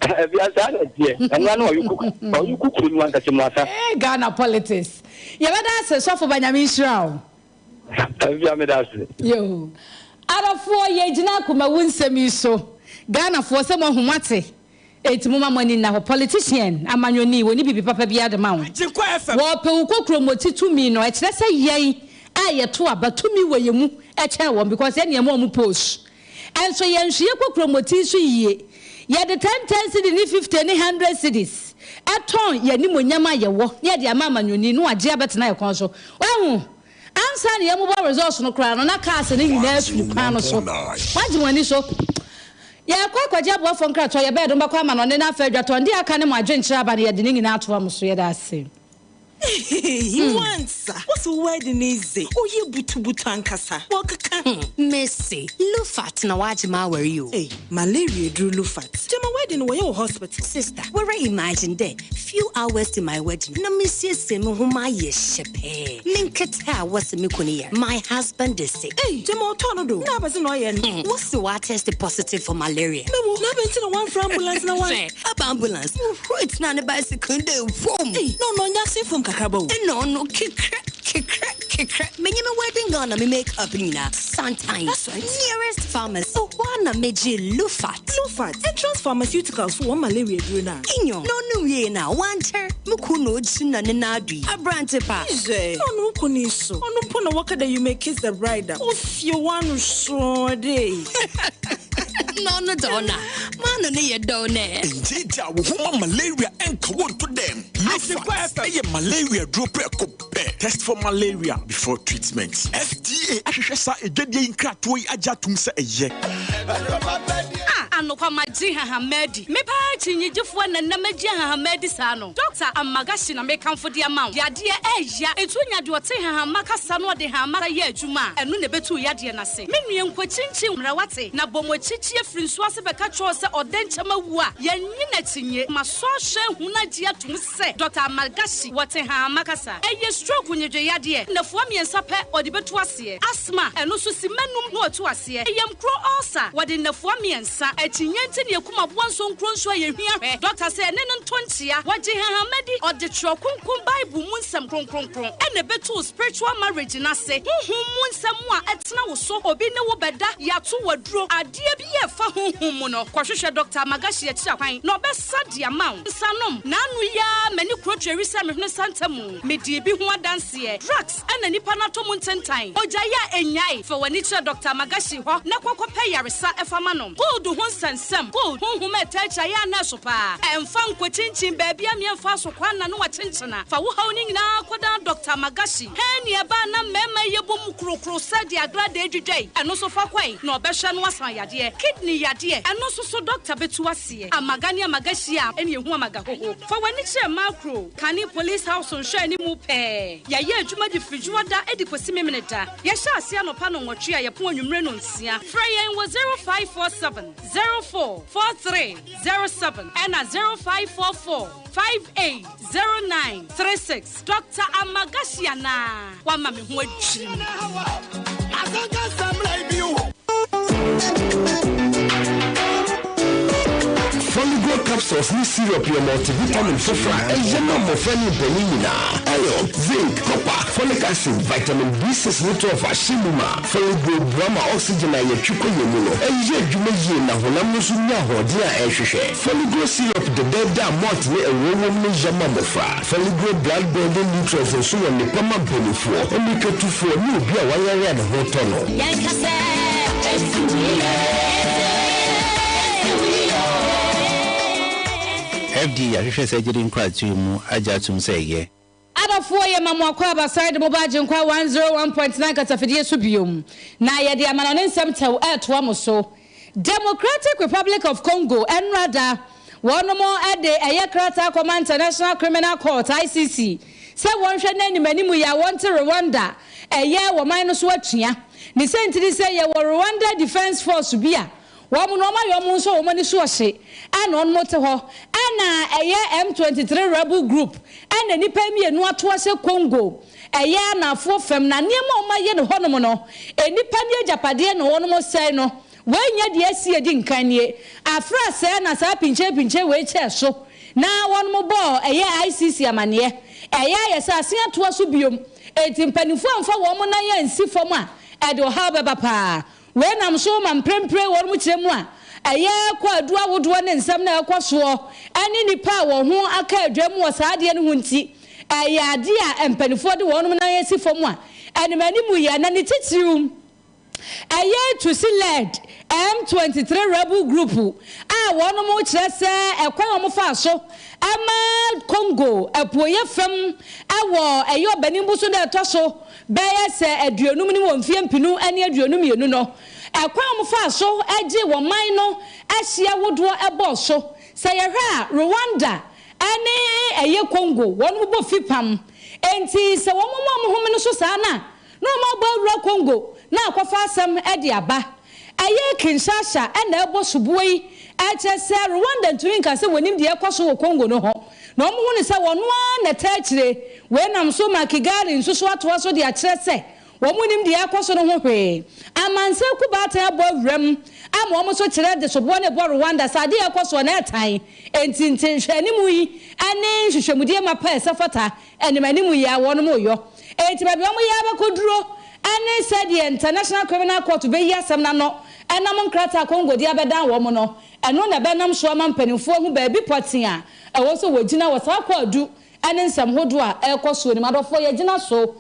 Ebia saa na ɛteɛ. Ɛno ara ne ɔyoko kuro no ankasa mu asa. Ee Ghana politics. Yɛbɛda ase sɔfo ba Nyame nhyira wo. Afia meda ase. Yoo. Adɔfoɔ yɛgyina Kumawu nsɛm yi so. Ghanafoɔ sɛ moahu moate. Enti momma mo ani nna hɔ. Politician, amanyɔni, wɔnni biribi papa biara de ma wo. Wɔpɛ wo kokromoti tumi no, ɛkyerɛ sɛ yɛn a yɛto aba, tumi wɔ yɛn mu kyɛn wɔn because yɛn na yɛma wɔn post. Nso yɛnhwe yɛn kokromoti so yie. Yɛde ten ten cedi ne 50 ne 100 cedis tɔn yɛn animuonyam a yɛwɔ na yɛde ama amanyɔni na wagye abɛtena yɛn kɔn so. Wahu? Ansa na yɛmobɔ results no koraa no, na cars no nyinaa firi kwan no so. Moagye mo ani so? Yɛrekɔ akɔgye aboafoɔ nkratoɔ, yɛbɛyɛ de wɔbɛkɔ amanɔne na afei adwatɔn deɛ aka ne mo adwenkyerɛ aba no, yɛde ne nyinaa atoa mo so. Yɛda ase. Eii wansa wose wo wedding yi dze ɔyɛ butubutu ankasa wɔkeka. Hmm mese Lufat na wagye m'awar yi o. Ei malaria eduru Lufat. Gyama wedding no wɔyɛ wɔ hospital. Sister woara imagine dɛ few hours to my wedding na mesiesie me ho mayɛ hyɛpɛɛ me nketse a wɔse me kun yar my husband is sick. Ei gyama ɔtɔɔ no do na abɛdze na ɔyɛ no. Hmm wɔse ɔatest positive for malaria. Mewo na abɛn ntsi na wɔammfrɛ ambulance na wɔan. Hwɛ aba ambulance wohuro tsena ne bicycle do dɛ wom. Ei na ɔno ɔnnyɛ asen fam kakraba o. Nna ɔno kekrɛ kekrɛ kekrɛ menye me wedding gown na me make up nyina santan That's right. nearest pharmacy hɔ a na megyee Lufat. Lufat, Entrance Pharmaceuticals fo wɔn malaria eduro no a. Nyew, na ɔnom wiei no a ɔannkyɛr mo kun na ogyina ne nan do yi, aberantse pa. Hwɛ, na ɔno wo kun yi so, ɔno mpo na wɔka dɛ you may kiss the bride a, ofie w'ano sɔɔ dɛ. Na ɔno dze ɔno a, m'ano no yɛ dɛw nɛ. Ngyeegyaa wo ho ma malaria nka wo nto dɛm. Lufat yɛ malaria duro prɛko pɛ. Test for malaria before treatment. FDA ahwehwɛ saa adwadie yi nkratoɔ yi agye atom sɛ ɛyɛ. Ah, anokwa magye nhahamma adi. Me paa kyinnyegyefoɔ na nnɛ magye nhahamma adi saa no. Dɔkta Amagashi na mekamfo de ama wo. Yadeɛ ɛɛya, enti wonya deɛ ɔte nhahamma kasa na ɔde nhahamma yɛ adwuma a, ɛno na ɛbɛtu wo yadeɛ no ase. Me nua nkɔkyinkyin mmra wate, na bɔ mo akyikyi afiri nsuo ase bɛka kyerɛ wo sɛ ɔdɛnkyɛm awu a, yɛnnye no akyinnye. Masɔ ahwɛ ahu no agye atom sɛ Dɔkta Amalgashi wɔ Tehama kasa. Ɛyɛ stroke nnwedwe yadeɛ. Nnafua mmiɛnsa pɛ ɔde bɛtu aseɛ. Asthma, ɛno nso simma num na watu aseɛ. Yamkuro ulcer, wɔde nnafua mmiɛnsa. Akyinnye nti na yɛkum aboa nsonkuro nso a yɛhwia hwɛ. Dɔkta sɛ ɛne no nto nkyea. Wɔgye hahama di. Ɔde Twerɛ Kronkron Bible mu nsɛm kronkronkron na ɛbɛtu wo spiritual marriage no ase. Honhom mu nsɛm a ɛtena wo so. Obi ne wo bɛda, yɛato wo aduro. Adeɛ bi a ɛfa honhom mu no, kɔhwehwɛ Dɔkta Amagashi akyiri kwan na ɔbɛsa de ama wo. Nsanom, N'ano yi ara m'ani kuro tweri sɛ me hwene santa mu. Medii bi ho adanseɛ. Drugs na nipa no atɔ mu ntentan. Ogyae a ɛnnyae. Fa w'ani kyerɛ Dɔkta Amagashi hɔ na kɔ kɔpɛ yaresa fa ma no. Gold ho nsɛnsɛm, Gold, honhom a ɛtaa akyi ayɛ a na ɛso paa. Ɛmfa nkɔkyinkyin baabi a meɛmfa so kwan na ne wakyenkyena. Fa wo haw no nyinaa kɔdan Dɔkta Amagashi. Hɛn nea ɛbaa na mmarima yi yɛbɔ mu krokro sɛ deɛ agradaa dwidwa yi, ɛno nso fa kɔe na ɔbɛhwɛ na wasan yadeɛ. Kidney yadeɛ, ɛno nso so dɔkta bɛtu aseɛ. Amaga ne amaga hyia a, ɛne ɛhu amaga hoho. Fa w'ani kyerɛ Makro, kane Police House nhwɛanimu pɛɛ. Yɛayɛ adwuma de firi Dwoada de kɔsi Memeneda. Yɛhyɛ aseɛ anɔpa nnɔnwɔtwe a yɛpɔn anwummere nnɔnsia. Frɛ yɛn wɔ 0547 04 43 07 ɛna 0544 58 09 36. Dɔkta Amagashi anaa? Wama me ho adwiri me. Foligo. Capsules ne Syrup yɛ multivitamin foforɔ a ɛyɛ ma mmɔfra ne mpanin nyinaa. Iron, zinc, copper, folic acid, vitamin B6 ne 12 ahyɛ mu ma. Folic boa ma oxygen a yɛtwe kɔ yɛn mu no yɛ adwuma yie na honam no nso nya ahoɔden a ɛhwehwɛ. Foligro Syrup dɛdɛɛdɛ a malt ne ɛwoɔ wom no yɛ ma mmɔfra. Foligro Blood Building Nutrients nso wɔ nnepa ma mpanimfoɔ, mmirikatufoɔ ne obi a wayare a ne ho tɔ no. Yɛnka sɛ esi wo yie, esi wo yie. FDA ahwehwɛ saa gyidi nkratoɔ yi mu agye atom sɛ ɛyɛ. Adɔfoɔ yɛ ma mo akwaaba san de mo ba Agyenkwa 101.9 kasafidie so biom na yɛde amanɔne nsɛm tɛw ɛretoa mo so. Democratic Republic of Congo ɛnora da wɔnom de ɛyɛ krataa kɔma International Criminal Court, ICC, sɛ wɔnhwɛ na anim anim yi a wɔnte Rwanda ɛyɛ wɔman no so atua. Ne sɛntiri sɛ yɛwɔ Rwanda Defence Force bi a Wɔn no wɔayɛ wɔn nso wɔn ani so ɔhye ɛna wɔn te hɔ ɛna ɛyɛ M23 rebel group ɛna nnipa mmienu ato ahyɛ Congo ɛyɛ anaafoɔ fam na nneɛma a wɔn ayɛ no hɔnom no nnipa ne agyapadeɛ na wɔn sɛe no wei nyɛ deɛ asi adi nkan nie afra sɛɛ na saa pinkyɛn pinkyɛn wei kyɛɛ so na wɔn bɔɔ ɛyɛ ICC amaneɛ ɛyɛ ayɛ sɛ asen atoa so biom enti mpanimfoɔ amfa wɔn nan ansi fam a ɛde ɔhaw bɛba paa. Wei nam so ma mprempren wɔn kyerɛ mu a ɛyɛ kwaadu ahodoɔ ne nsɛm no a ɛkɔ soɔ ne nnipa a wɔn ho aka adwam wɔ saa adeɛ no ho nti, ɛyɛ adeɛ a mpanimfoɔ de wɔn nan asi fam a anim anim yɛ na ne titiriw ɛyɛ Tutsi-led M23 rebel group a wɔn kyerɛ sɛ ɛkwan a wɔfaa so ma Congo apueeɛ fam wɔ ɛyɛ ɔbɛnem boso da ɛtɔ so bɛyɛ sɛ aduonum no wɔ mfeɛ mpenu ne 22 no, ɛkwan a wɔfaa so gyee wɔn man no ahyeɛ ahodoɔ bɔɔ so. Sɛ yɛhwɛ a, Rwanda ne ɛyɛ Congo, wɔn bɔ fipam. Enti sɛ wɔn ma wɔn homene so saa no a, na wɔabɔ awura Congo na akɔfa asɛm de aba. Ɛyɛ Kinshasa na ɛbɔ soboɔ yi, kyerɛ sɛ Rwanda ntumi nka sɛ wɔnim deɛ ɛrekɔ so wɔ Congo no ho, na wɔhu no sɛ wɔn ara na ɛtaa akyire. Wei nam so ma Kigali nso so atoa so de akyerɛ sɛ wɔnnim deɛ ɛrekɔ so no ho hwee. Amansan Kubaatan abɔ awuram ama wɔn nso kyerɛ de soboɔ no rebɔ Rwanda sɛ adeɛ a ɛrekɔ soɔ no ɛretan, enti nte nhwɛanimu yi ne nhwehwɛmudie mapa a ɛsɛ fata anim anim yi a wɔnom reyɔ. Enti baabi a wɔyɛ ara bɛkɔduro ne sɛdeɛ International Criminal Court bɛyi asɛm no ano ɛnam nkrataa a Congo de abɛdan wɔn no, ɛno na ɛbɛnam so ama mpanimfoɔ ahu baabi pɔtee a ɛwɔ sɛ wɔgyina wɔ saa kwaadu ne nsɛm hodoɔ a ɛrekɔ soɔ no mu. Adɔfoɔ, yɛgyina so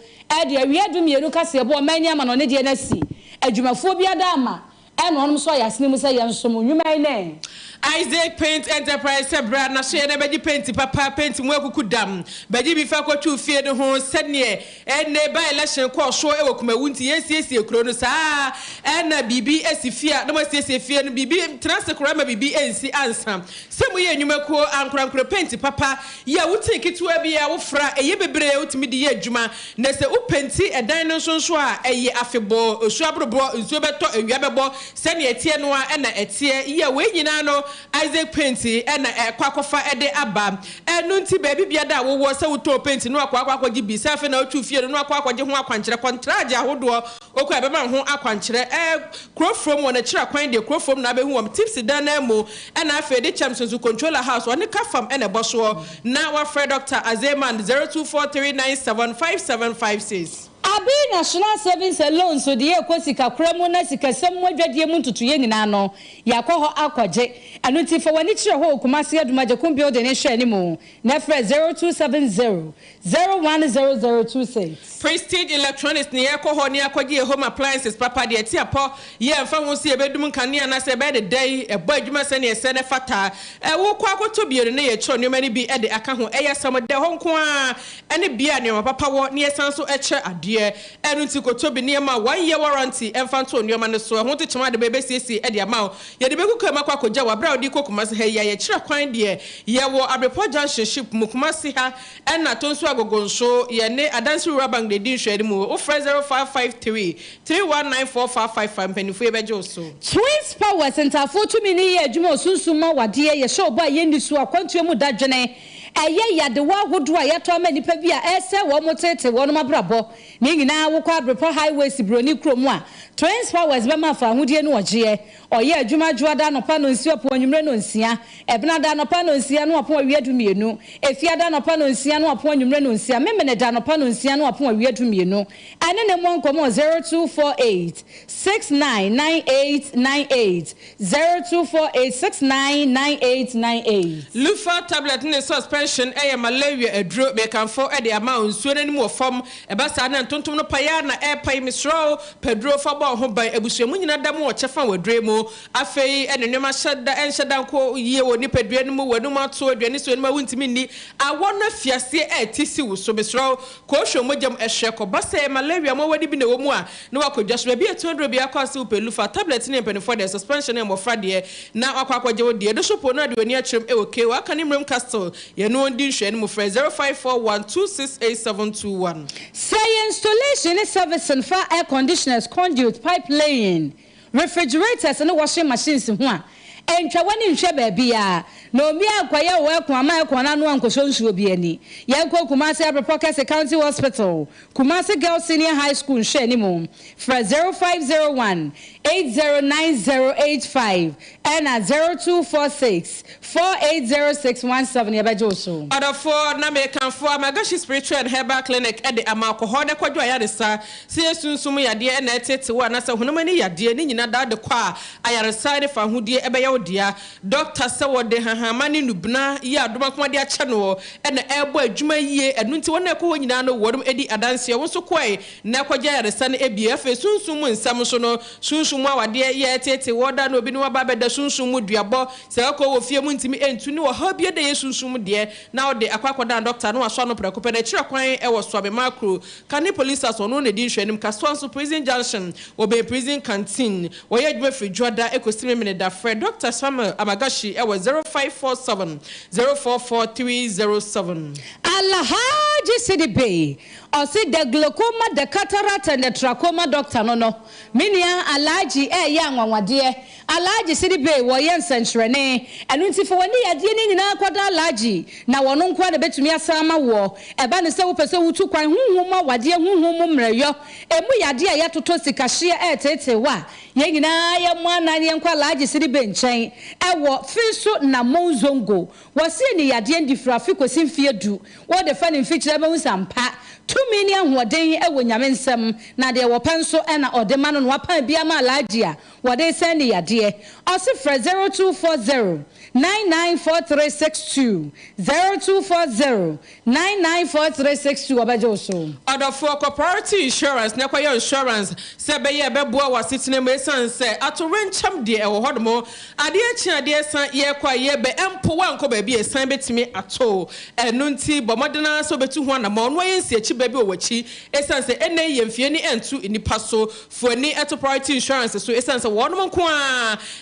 de awia dumienu kaseɛbɔ ɔman yi amanɔne deɛ no asi adwumafoɔ bi ada ama Ɛna ɔnom nso ayɛ asene mu sɛ yɛnsom nnwuma yi ne. Isaac Paint Enterprise sɛ bra na so yɛ na bɛgye paint papa, paint mu akuku dam, bɛgye bi fa kɔtwiw fie no ho sɛdeɛ ɛnne by election kɔɔ soɔ wɔ Kumawu nti yɛnsiesie kuro no saa ara na biribi asi fie a na moasiesie fie no biribi tena ase koraa ma biribi nsi ansa sɛ moyɛ nnwumakuo ankorankoro paint papa yɛ a wotee ketewa bi a wofra ɛyɛ bebree a wotumi de yɛ adwuma Na sɛ wopenti ɛdan no nso nso a, ɛyɛ afebɔɔ, osuo aboroborɔ, nsuo bɛtɔ, awia bɛbɔ, sɛdeɛ ɛteɛ no ara na ɛteɛ. Yɛ wei nyinaa no, Isaac Paint na ɛkɔ akɔfa de aba. Ɛno nti, baabi biada a wowɔ, sɛ wotɔn paint no akɔ akɔ akɔgye bi, sɛ afei na wotwiw fie no na wakɔ akɔgye ho akwankyerɛ, kɔntragye ahodoɔ, wokɔ a ɛbɛma wo ho akwankyerɛ. Ɛ, kuro from wɔn akyiri akwan deɛ, kuro from na abɛhu wɔn, Tipsy dan no ara mu, ɛna afei de kyɛm nso, Controller House, wɔne Kafam na ɛbɔ soɔ. Na wafrɛ Dɔkta Azeman 0243975756. Abi National Savings and Loans deɛ ɛkɔ sikakora mu na sikasɛm mu adwadie mu ntotoeɛ nyinaa no, yɛakɔ hɔ akɔgye. Ɛno nti fa w'ani kyerɛ hɔ wɔ Kumasi Adumagyekun Building no nhwɛanimu na frɛ 0270 010026. Prestige Electronics ne yɛkɔ hɔ ne akɔgye yɛ home appliances papa deɛ ɛte apɔ yɛ ɛmfa ho sɛ yɛbɛdum nkanea anaasɛ ɛbɛyɛ ne dɛn ɛbɔ adwuma sɛdeɛ ɛsɛ na ɛfata ɛ wokɔ akɔtɔ bio no na yɛkyerɛw nneɛma no bi de aka ho ɛyɛ asɛm dɛ hɔ nko ara ɛne bea a nneɛma papa wɔ na yɛsan nso kyerɛ adeɛ ɛno nti kɔtɔ bi nneɛma a one year warranty ɛmfa nto nneɛma no so ɛho ntekyem ade bɛbɛsiesie de ama wo yɛde bɛgu kaa mu akɔ akɔgya wo aberɛ a wode rekɔ Kumasi ha yi a yɛkyerɛ kwan deɛ yɛwɔ Abrepɔ Junction ship mu Kumasi ha Ɛna Tonsu Agogo nso yɛ ne Adansi Rural Bank na ɛdi nhwɛanimu. Wo frɛ 0553 319 4555 a mpaninfoɔ yi bɛgye wo so. Twins Powers Ntaafoɔ tumi no yɛ adwuma wɔ sunsum mu awadeɛ, yɛhyɛ ɔbɔ a yɛnni so, akwantuo mu dadwene, ɛyɛ yadewa ahodoɔ a yɛatɔ ama nnipa bi a ɛresɛe wɔn teetee wɔn abrabɔ. Ne nyinaa wokɔ Abrepɔ Highway Sibroni kurom a, Twins Powers bɛma afa ahodie ne ɔgyeɛ. Ɔyɛ adwuma Dwoada anɔpa nonsia ɔpɔn anwummere nonsia, Ɛbenada anɔpa nonsia ne ɔpɔn awia dumienu, Efiada anɔpa nonsia ne ɔpɔn anwummere nonsia, Memeneda anɔpa nonsia ne ɔpɔn awia dumienu. Ɛne no mmɔ nkɔmmɔ wɔ 0248 6998 98, 0248 6998 98. Lufa tablet ne suspension yɛ malaria aduro. Mekamfo de ama wo. Nsuo no anim wɔ fam. Ɛba saa na ntontom no pae ara na ɛrepae. Mesrɛ wo, pɛ aduro fa bɔ wo ho ban. Abusua mu nyinaa da mu wɔ kyɛfa wɔ aduro yi mu. Afei ne nneɛma hyɛ da nhyɛ da nkɔ yie wɔ nipadua no mu, w'anum ato, aduane si w'anim a wontumi nni, awɔ no afi aseɛ rete si wo so. Mesrɛ wo, kɔhwɛ wo mogya mu hwɛ. Kɔba sɛ malaria mmoawa no bi na ɛwɔ mu a, na woakɔ dwa so. Baabi a ɛtɔn aduro biara kɔ ase wopɛ Lufa tablet no yɛ mpanimfoɔ deɛ, suspension no yɛ mmɔfra deɛ, na woakɔ akɔgye wo deɛ. Doso po no ade w'ani akyerɛm wɔ K.O. Aka ne Mmerem Castle. Yɛne wɔn di nhwɛanim. Frɛ 0541 268721. Sɛ yɛ installation ne servicing fa air conditioners, conduit, pipe laying, refrigerators ne washing machines ho a, ntwa w'ani nhwɛ baabiara na obi ankɔyɛ wo aircon ama aircon no ano ankɔsɔ nsuo bi ani. Yɛnkɔ Kumasi Abrepɔ Kɛse County Hospital, Kumasi Girls Senior High School nhwɛanim. Frɛ 0501 809085 ɛna 0246 480617 yɛbɛgye wo so. Ɔdɔfoɔ, na mekamfo Amagashi Spiritual and Herbal Clinic de ama wo. Kɔ hɔ na kɔdwo ayaresa. Sɛ ɛyɛ sunsum yadeɛ na ɛreteete wo anaasɛ honam ani yadeɛ, ne nyina daa de kɔ a, ayaresa ne fahodie bɛyɛ wo dea. Dɔkta sɛ wɔde nhahamma ne nnubena yi a Adomankoma de akyɛ noɔ na ɛrebɔ adwuma yie, ɛno nti wɔn a ɛkɔ hɔ nyinaa no wɔnom di adanseɛ. Wo nso kɔe na kɔgye ayaresa no bi. Afei sunsum mu nsɛm nso no, sunsum mu awadeɛ yɛ ɛreteetee woɔ da na obi ne wo aba abɛda sunsum mu duabɔ, sɛ ɛkɔ wɔ fie mu ntumi ntu ne ɔhaw biara da ɛyɛ sunsum mu deɛ na wode akɔ akɔdan dɔkta na wasɔ ano prɛko pɛ na akyiri kwan wɔ Suame Makro Kane Police House ɔno na ɛdi nhwɛanim Kasoa nso Prison Junction wɔbɛn Prison Canteen wɔyɛ adwuma firi Dwoada kɔsi Memeneda Frɛ Dɔkta Samuel Amagashi wɔ 0547 044 307. Alhaji Sidibe, ɔse the glaucoma, the cataract and the trachoma doctor no no, me nua Alhaji ɛɛyɛ anwanwadeɛ, Alhaji Sidibe wɔyɛ nsɛnkyerɛnne, ɛno nti fa w'ani yadeɛ no nyinaa kɔda Alhaji na ɔno nkoa na bɛtumi asan ama woɔ, ɛba no sɛ wopɛ sɛ wotu kwan honhom mu awadeɛ, honhom mu mmerɛyɔ, ɛmu yadeɛ a yɛatotɔ sikahyeɛ ɛɛteetee wo a, yɛn nyinaa yɛmmɔ anan na yɛnkɔ Alhaji Sidibe nkyɛn ɛwɔ Finso Namon Zongo, wɔse ɛni yadeɛ ndifiri afe kɔsi mfeɛ du, wode fa ne mfikyire bɛhu sɛ ampa tumi ne ahoɔden wɔ Nyame nsam, na deɛ wɔpɛ nso na ɔde ma no na wapan bi ama Alhaji a wɔde resɛn ne yadeɛ. Ɔse frɛ 0240 994362, 0240 994362 ɔbɛgye wo so. Ɔdɔfoɔ, kɔ Priority Insurance na kɔyɛ insurance sɛ ɛbɛyɛ a ɛbɛboa w'asetena mu ɛsiane sɛ atowrenkyɛm deɛ ɛwɔ hɔnom. Adeɛ kye adeɛ sa, yɛrekɔ a yɛreba, mpo woankɔ baabi a ɛsiane bɛtumi ato wo. Ɛno nti bɔ mmɔden ara sɛ wobɛtu ho anammɔn na woayɛ nsiakyi ba bi wɔ w'akyi ɛsiane sɛ ɛnnɛ yi yɛn mfeɛ ani nto nnipa so. Fo ani to Priority Insurance so esiane sɛ wɔnom nko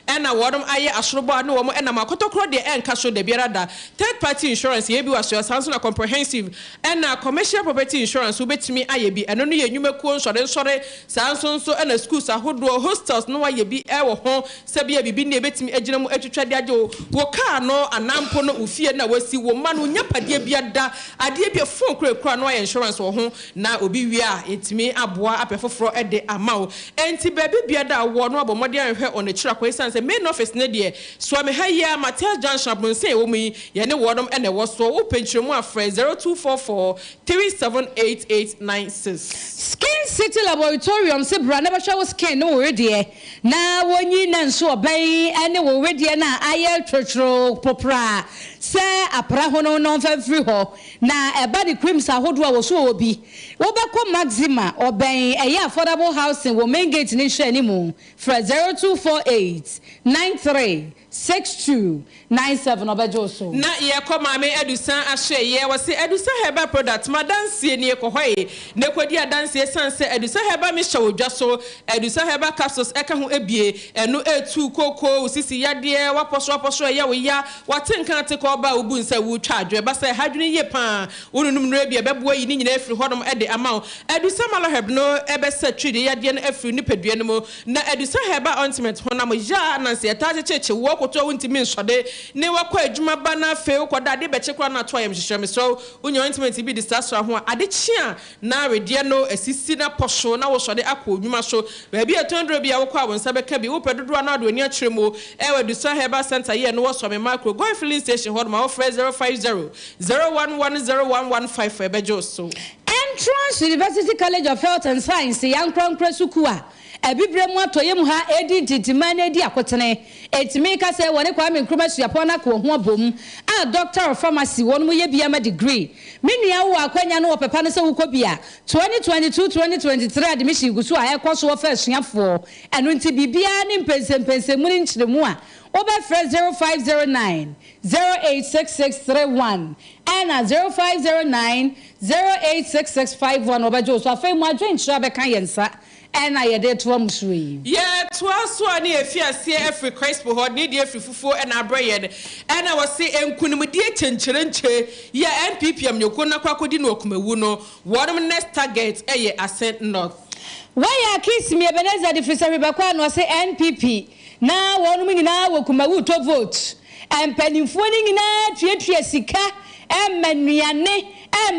ara na wɔnom ayɛ asorobɔ a ne wɔn nam akɔtɔkorɔ deɛ ɛnka so dabiara da. Third Party Insurance yɛ bi wɔ asoɛ saa nso na Comprehensive ɛna Commercial Property Insurance wobɛtumi ayɛ bi ɛno no yɛ nnwumakuo nsɔre nsɔre saa nso nso na schools ahodoɔ hostels no ayɛ bi wɔ ho sɛ bia biribi nni a ɛbɛtumi agyina mu atwitwa de agye wo wo car no anaa mpo no wo fie no a wasi wo mma no wo nyapadeɛ bia da adeɛ bi a phone kora ɛkura no ayɛ insurance wɔ ho Na obi wie a, yɛtumi aboa apɛ foforɔ de ama wo. Enti baabi biada a wowɔ no abɔ mmɔden ahwehwɛ wɔn akyiri akwan esiane sɛ main office no deɛ, soa me ha yi ara, Mathias Junction abonsen a ɛwɔ mu yi, yɛne wɔnom na ɛwɔ soɔ. Wopɛ nkyerɛmu a frɛ 0244 378896. Skin City Laboratorium se bra na bɛhwɛ wo skin ne wo wedeɛ na wɔnyi na nso ɔbɛn ne wo wedeɛ no a ayɛ tworotworo popraa sɛ apra ho no na ɔmfa mfiri hɔ. Na ɛba ne creams ahodoɔ a wɔso wɔ bi. Wobɛkɔ Maxima, ɔbɛn ɛyɛ affordable housing wɔ main gate no nhwɛanimu. Frɛ 0248 93 62 97 ɔbɛgye wo so. Na yɛkɔ Maame Adusa ahwɛeɛ, wɔse Adusa Herbal Product m'adanseɛ nie, kɔ hɔ e na kɔdi adanseɛ ɛsiane sɛ Adusa Herbal Mixture wɔ dwa so, Adusa Herbal Capsules ɛka ho ebie, ɛno ɛtu kooko, wo sisi yadeɛ, w'apɔso apɔso ɛyɛ wo ya, Wate nka ate kɔ ɔba a wobu nsa wu twa adwo ɛba sɛ ɛha adwene yie paa wononom nnuro bi a ɛbɛboa ayi ne nyinaa afiri hɔnom de ama wo. Adusa Malaheb no bɛsa twiridie yadeɛ no afiri nipadua no mu. Na Adusa Herbal Ointment honam ya a ananse ɛtaa kyekyekye woɔ. Wokoto a wontumi nsɔde ne wakɔ adwuma ba na afei wokɔda ade bɛkye koraa na ato ayamhyehyeɛ. Mesrɛ wo, wonya ointment bi de srasra ho a, ade kye a na wedeɛ no asisi na pɔ so na wosɔde akɔ wo nnwuma so. Baabi a ɛtɔn aduro biara wokɔ a wo nsa bɛka bi. Wopɛ dodoɔ a na wode w'ani akyerɛ mu wɔ Adusa Herbal Centre yi a ɛno wɔ Suame Macro, Goil Filling Station hɔ nom a wofrɛ 050 011 0115 a ɛbɛgye wo so. Entrance University College of Health and Science yɛ ankorankora sukuu a Abibirem mu atɔeɛ mu ha redi ntintimman na edi akotene. Etumi ka sɛ wɔne Kwame Nkrumah Suapɔn no ako ho abom a Doctor of Pharmacy wɔnom yɛ bi ama degree. Me nua wowɔ akwanya no wɔ pɛpa no sɛ wokɔ bi a 2022 2023 admission gu so a ɛrekɔ so wɔfa asuafoɔ ɛno nti biribiara ne mpɛnsɛmpɛnsɛmu ne nkyerɛmu a wobɛfrɛ 0509 086631 ɛna 0509 086651 wɔbɛgye wo so. Afei mo adwenkyerɛ abɛka yɛn nsa Ɛna yɛde retoa mo soɔ yi. Yɛtoa so a ne yɛfi aseɛ afiri Crespo hɔ, ne deɛ firi fufuo na abrɛ yɛn. Ɛna wɔse nkunimdie kyenkyerenkye yi a NPP amanyɔkuo no akɔ akɔdi no wɔ Kumawu no, wɔnom next target yɛ Asen North. Waya Kismi Ebenezer de firi Sahwi Bɛkɔ a na ɔse NPP na wɔnom nyinaa wɔ Kumawu tɔ vote. Mpanimfoɔ no nyinaa tuatua sika ma nnuane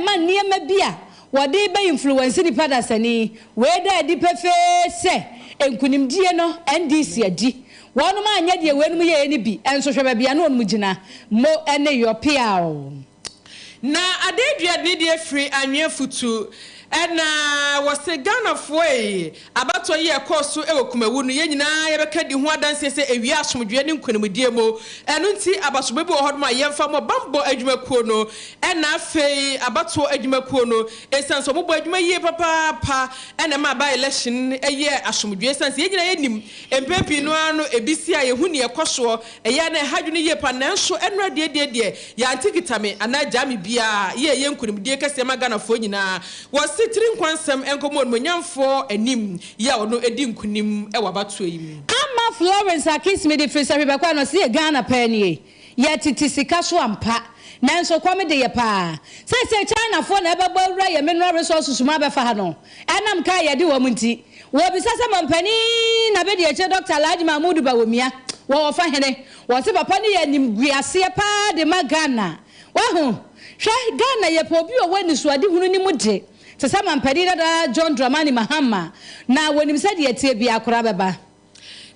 ma nneɛma bi a wɔde bɛ influence nipa dasani. Wei da adi pefee sɛ nkunimdie no NDC adi. Wɔnom anyɛ deɛ weinom yɛeɛ no bi nso hwɛ baabi a na wɔnom gyina. Mo ne yɔ peaw. Na adeedua ne deɛ firi anwea futu. Ɛna wɔse Ghanafoɔ ei, abatoɔ yi a ɛkɔɔ so wɔ Kumawu no yɛn nyinaa yɛbɛka di ho adanseɛ sɛ ɛwiee asomdwoeɛ ne nkunimdie mu. Ɛno nti abasobɔ bi wɔ hɔnom a yɛmfa mmɔ bammɔ adwumakuo no ɛna afei abatoɔ adwumakuo no. Esiane sɛ wɔbɔ adwuma yie papaapa na ɛma by-election yɛɛ asomdwoeɛ esiane sɛ yɛn nyinaa yɛnim mpɛn pii no ara no ebi si a yɛhu nea ɛkɔ soɔ, ɛyɛ a na ɛha adwene yie pa nanso ɛnnora deɛ deɛ deɛ yɛante kita me anaa gyaa me biara yɛ ɛyɛ nkunimdie kɛseɛ ma Ghanafoɔ nyinaa. Wɔse tiri nkwa nsɛm nkɔmɔ onimuonyamfoɔ anim yɛ a ɔno di nkunim wɔ abatoɔ yi mu. Ama Florence Akismi de firi Sahwi Bɛkɔ a na ɔse yɛ Ghana paa nie. Yɛ tete sika so ampa, nanso kɔm de yɛ paa. Seesei Chinafoɔ na ɛbɛbɔ awura yɛ mineral resources mu abɛfa ha no, ɛnam ka a yɛde wɔn nti. Wɔbisa sɛ mampanin na bɛdi akyire Dɔkta Alhaji Mahmudu Bawumia wɔ ɔfa hene? Wɔse papa no yɛ animguaseɛ paa de ma Ghana. Wahu? Hwɛ, Ghana yɛpɛ obi a ɔwɔ anisoadehunu ne mu de, te sɛ mampanin dada John Dramani Mahama, na wɔnim sɛ deɛ ɛteɛ biara koraa bɛba.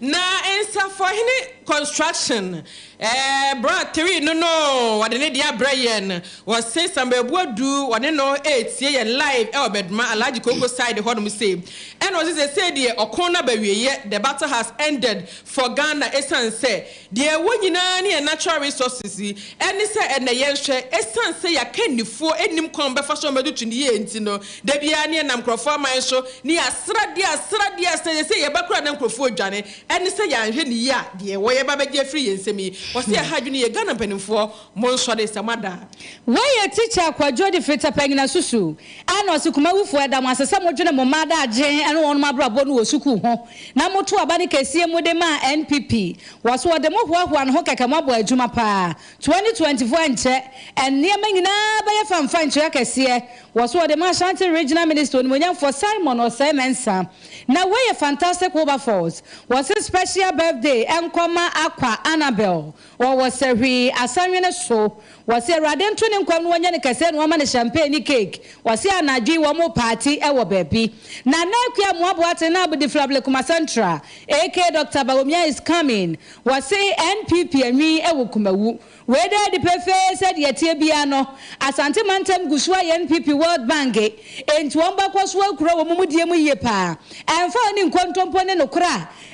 Na Nsafoahene Construction eh, bra three no no wɔde ne deɛ abrɛ yɛn. Wɔse Samuel Boadu wɔne no retie yɛn live ɛwɔ Bɛdoma Alhaji Koko side hɔnom sei. Ɛna ɔse sesei deɛ ɔko no aba awieɛ, the battle has ended for Ghana ɛsiane sɛ deɛ ɛwɔ nyinaa ne yɛn natural resources yi ɛne sɛ ɛnɛ yɛnhwɛ ɛsiane sɛ yɛakannifoɔ nnim kwan a wɔbɛfa so wɔbɛtoto no yie nti no Da biara ne yɛnam nkurɔfoɔ aman so ne yɛasra deɛ asra deɛ asra seesei yɛba koraa na nkurɔfoɔ redwane ɛne sɛ yɛanhwɛ no yie a deɛ ɛwɔ yɛba bɛgye afiri yɛn nsam yi wɔse ɛha adwene yie Ghana mpanimfoɔ monsɔre sɛ moada. Wei yɛ teacher Kwadwo de firi Tapanyina Susu ɛna ɔse Kumawufoɔ ɛda mo ase sɛ modwene mo mma daakye ɛne wɔnom abrabɔ no wɔ sukuu ho na moto aba no kɛsie mode maa NPP wɔse wɔde mo hoahoa ne ho kɛkɛ moabɔ adwuma paa 2024 ɛnkyɛ nneɛma nyinaa bɛyɛ famfa nkyerɛ kɛseɛ Wɔ so wɔde ma Ashanti Regional Minister Onimuonyamfoɔ Simon Osei Mensah. Na wei yɛ Fantastic Wilberforce. Wɔse special birthday nkɔ ma Akwa Annabel. Ɔwɔ Sahwi Asanwene so. Wɔse Awurade nto ne nkwa mu na wɔnyɛ no kɛseɛ na wɔma no champagne ne cake. Wɔse anadwo yi wɔn reparty wɔ baabi. Nana Akua Amoah Boateng na Abdi Flable Kuma Central aka Doctor Bawumia is coming. Wɔse NPP anwi wɔ Kumawu. Wei da adi pefee sɛ deɛ ɛteɛ biara no, Asante mantam gu so ayɛ NPP World Bank, enti wɔn bɛkɔ so akura wɔn mudie mu yie paa. Ɛmfa ho ne nkontompo ne nokorɛ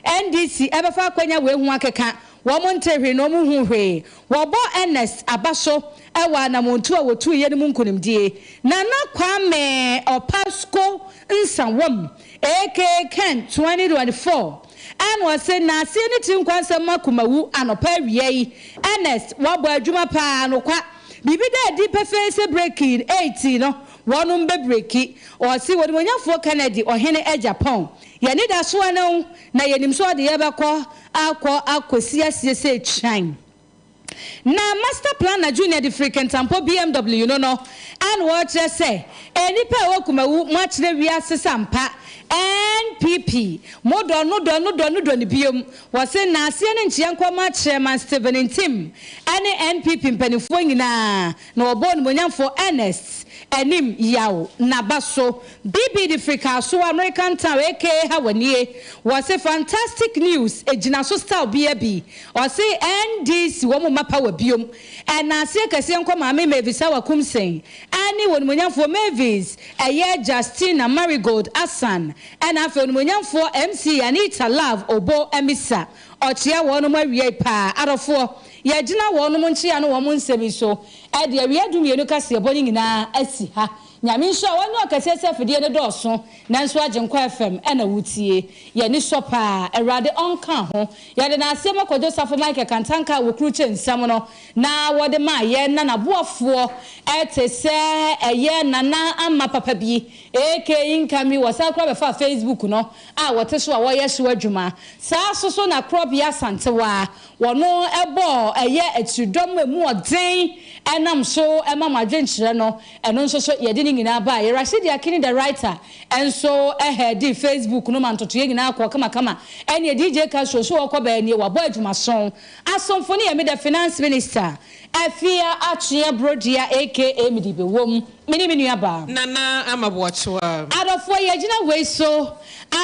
a NDC ɛbɛfa akwanya wei ho akeka, wɔn ntee hwee na wɔn nhuu hwee. Wɔbɔ Ernest aba so wɔ anamontuo a wɔtuiɛ no mu nkunimdie. Nana Kwame Ɔpasko Nsawam aka Ken 2024 Ɛna ɔse naaseɛ ne tiri nkwa nsɛm ma kumawu anɔpa awia yi Ernest wabɔ adwuma paa nokwa biribi da adi pefee sɛ breaking 8 no wɔnom bɛ breki ɔse onimuonyafoɔ Kennedy ɔhene Agyapong yɛnidasoɔ ne wo na yɛnim sɛ ɔde yɛbɛkɔ akɔ akɔsi aseɛ sɛ kyan. Na Master Planner Junior de firi Kintampo BMW no no Ɛna wɔkyerɛ sɛ nnipa a ɛwɔ Kumawu moakyerɛ wiase sɛ ampa NPP mo dɔ no dɔ no dɔ no dɔ no biom. Wɔse naaseɛ ne nkyea nkɔma Chairman Stephen Ntim ɛne NPP mpaninfoɔ nyinaa na wɔbɔ Onimuonyamfoɔ Ernest anim yaw naba so. BB de firi Kasoa American Town aka ha wanie. Wɔse fantastic news ɛgyina so style bia bi. Ɔse NDC wɔn mma power biom. Ɛnaaseɛ kɛseɛ nkɔ Maame Mavis Awa Kumsen ɛne Onimuonyamfoɔ Mavis ɛyɛ Justina Marigold Asan ɛna afei Onimuonyamfoɔ MC Anita Love Obo Amisa. Ɔkyea wɔnom awiei paa. Adɔfoɔ, yɛgyina wɔnom nkyea ne wɔn nsɛm yi so de awia dumienu kaseɛbɔ no nyinaa asi ha. Nyame nhyira wo. Ɔnyɛ ɔkɛseɛ sɛ afidie no dɔɔso nanso Agyenkwa FM na wotie. Yɛn ani sɔ paa. Awurade ɔnka ho. Yɛde naaseɛ ma Kwadwo Safo Michael Kantanka a wɔkrukyɛ nsɛm no na wɔde maa yɛn na n'aboafoɔ te sɛ ɛyɛ Nana Ama papa bi aka Nkami wɔsan koraa bɛfaa Facebook no a wɔte so a wɔyɛ so adwuma. Saa nso so na Korɔbea Asantewaa wɔno bɔɔ ɛyɛ akyiridɔm a ɛmu ɔden ɛnam so ma mo adwenkyerɛ no ɛno nso so yɛde ne nyinaa baeɛ. Rashidi Akini the writer nso headii Facebook no ma ntotoeɛ nyinaa kɔɔ kamakama. Ɛneɛ DJ Castro nso ɔkɔ bɛɛ nie wabɔ adwumason. Asomfo no yɛ me the finance minister Afia Atwea Brodua aka Medibewom me ne me nua baa. Nana Ama Boakyewa. Adɔfoɔ yɛgyina wei so.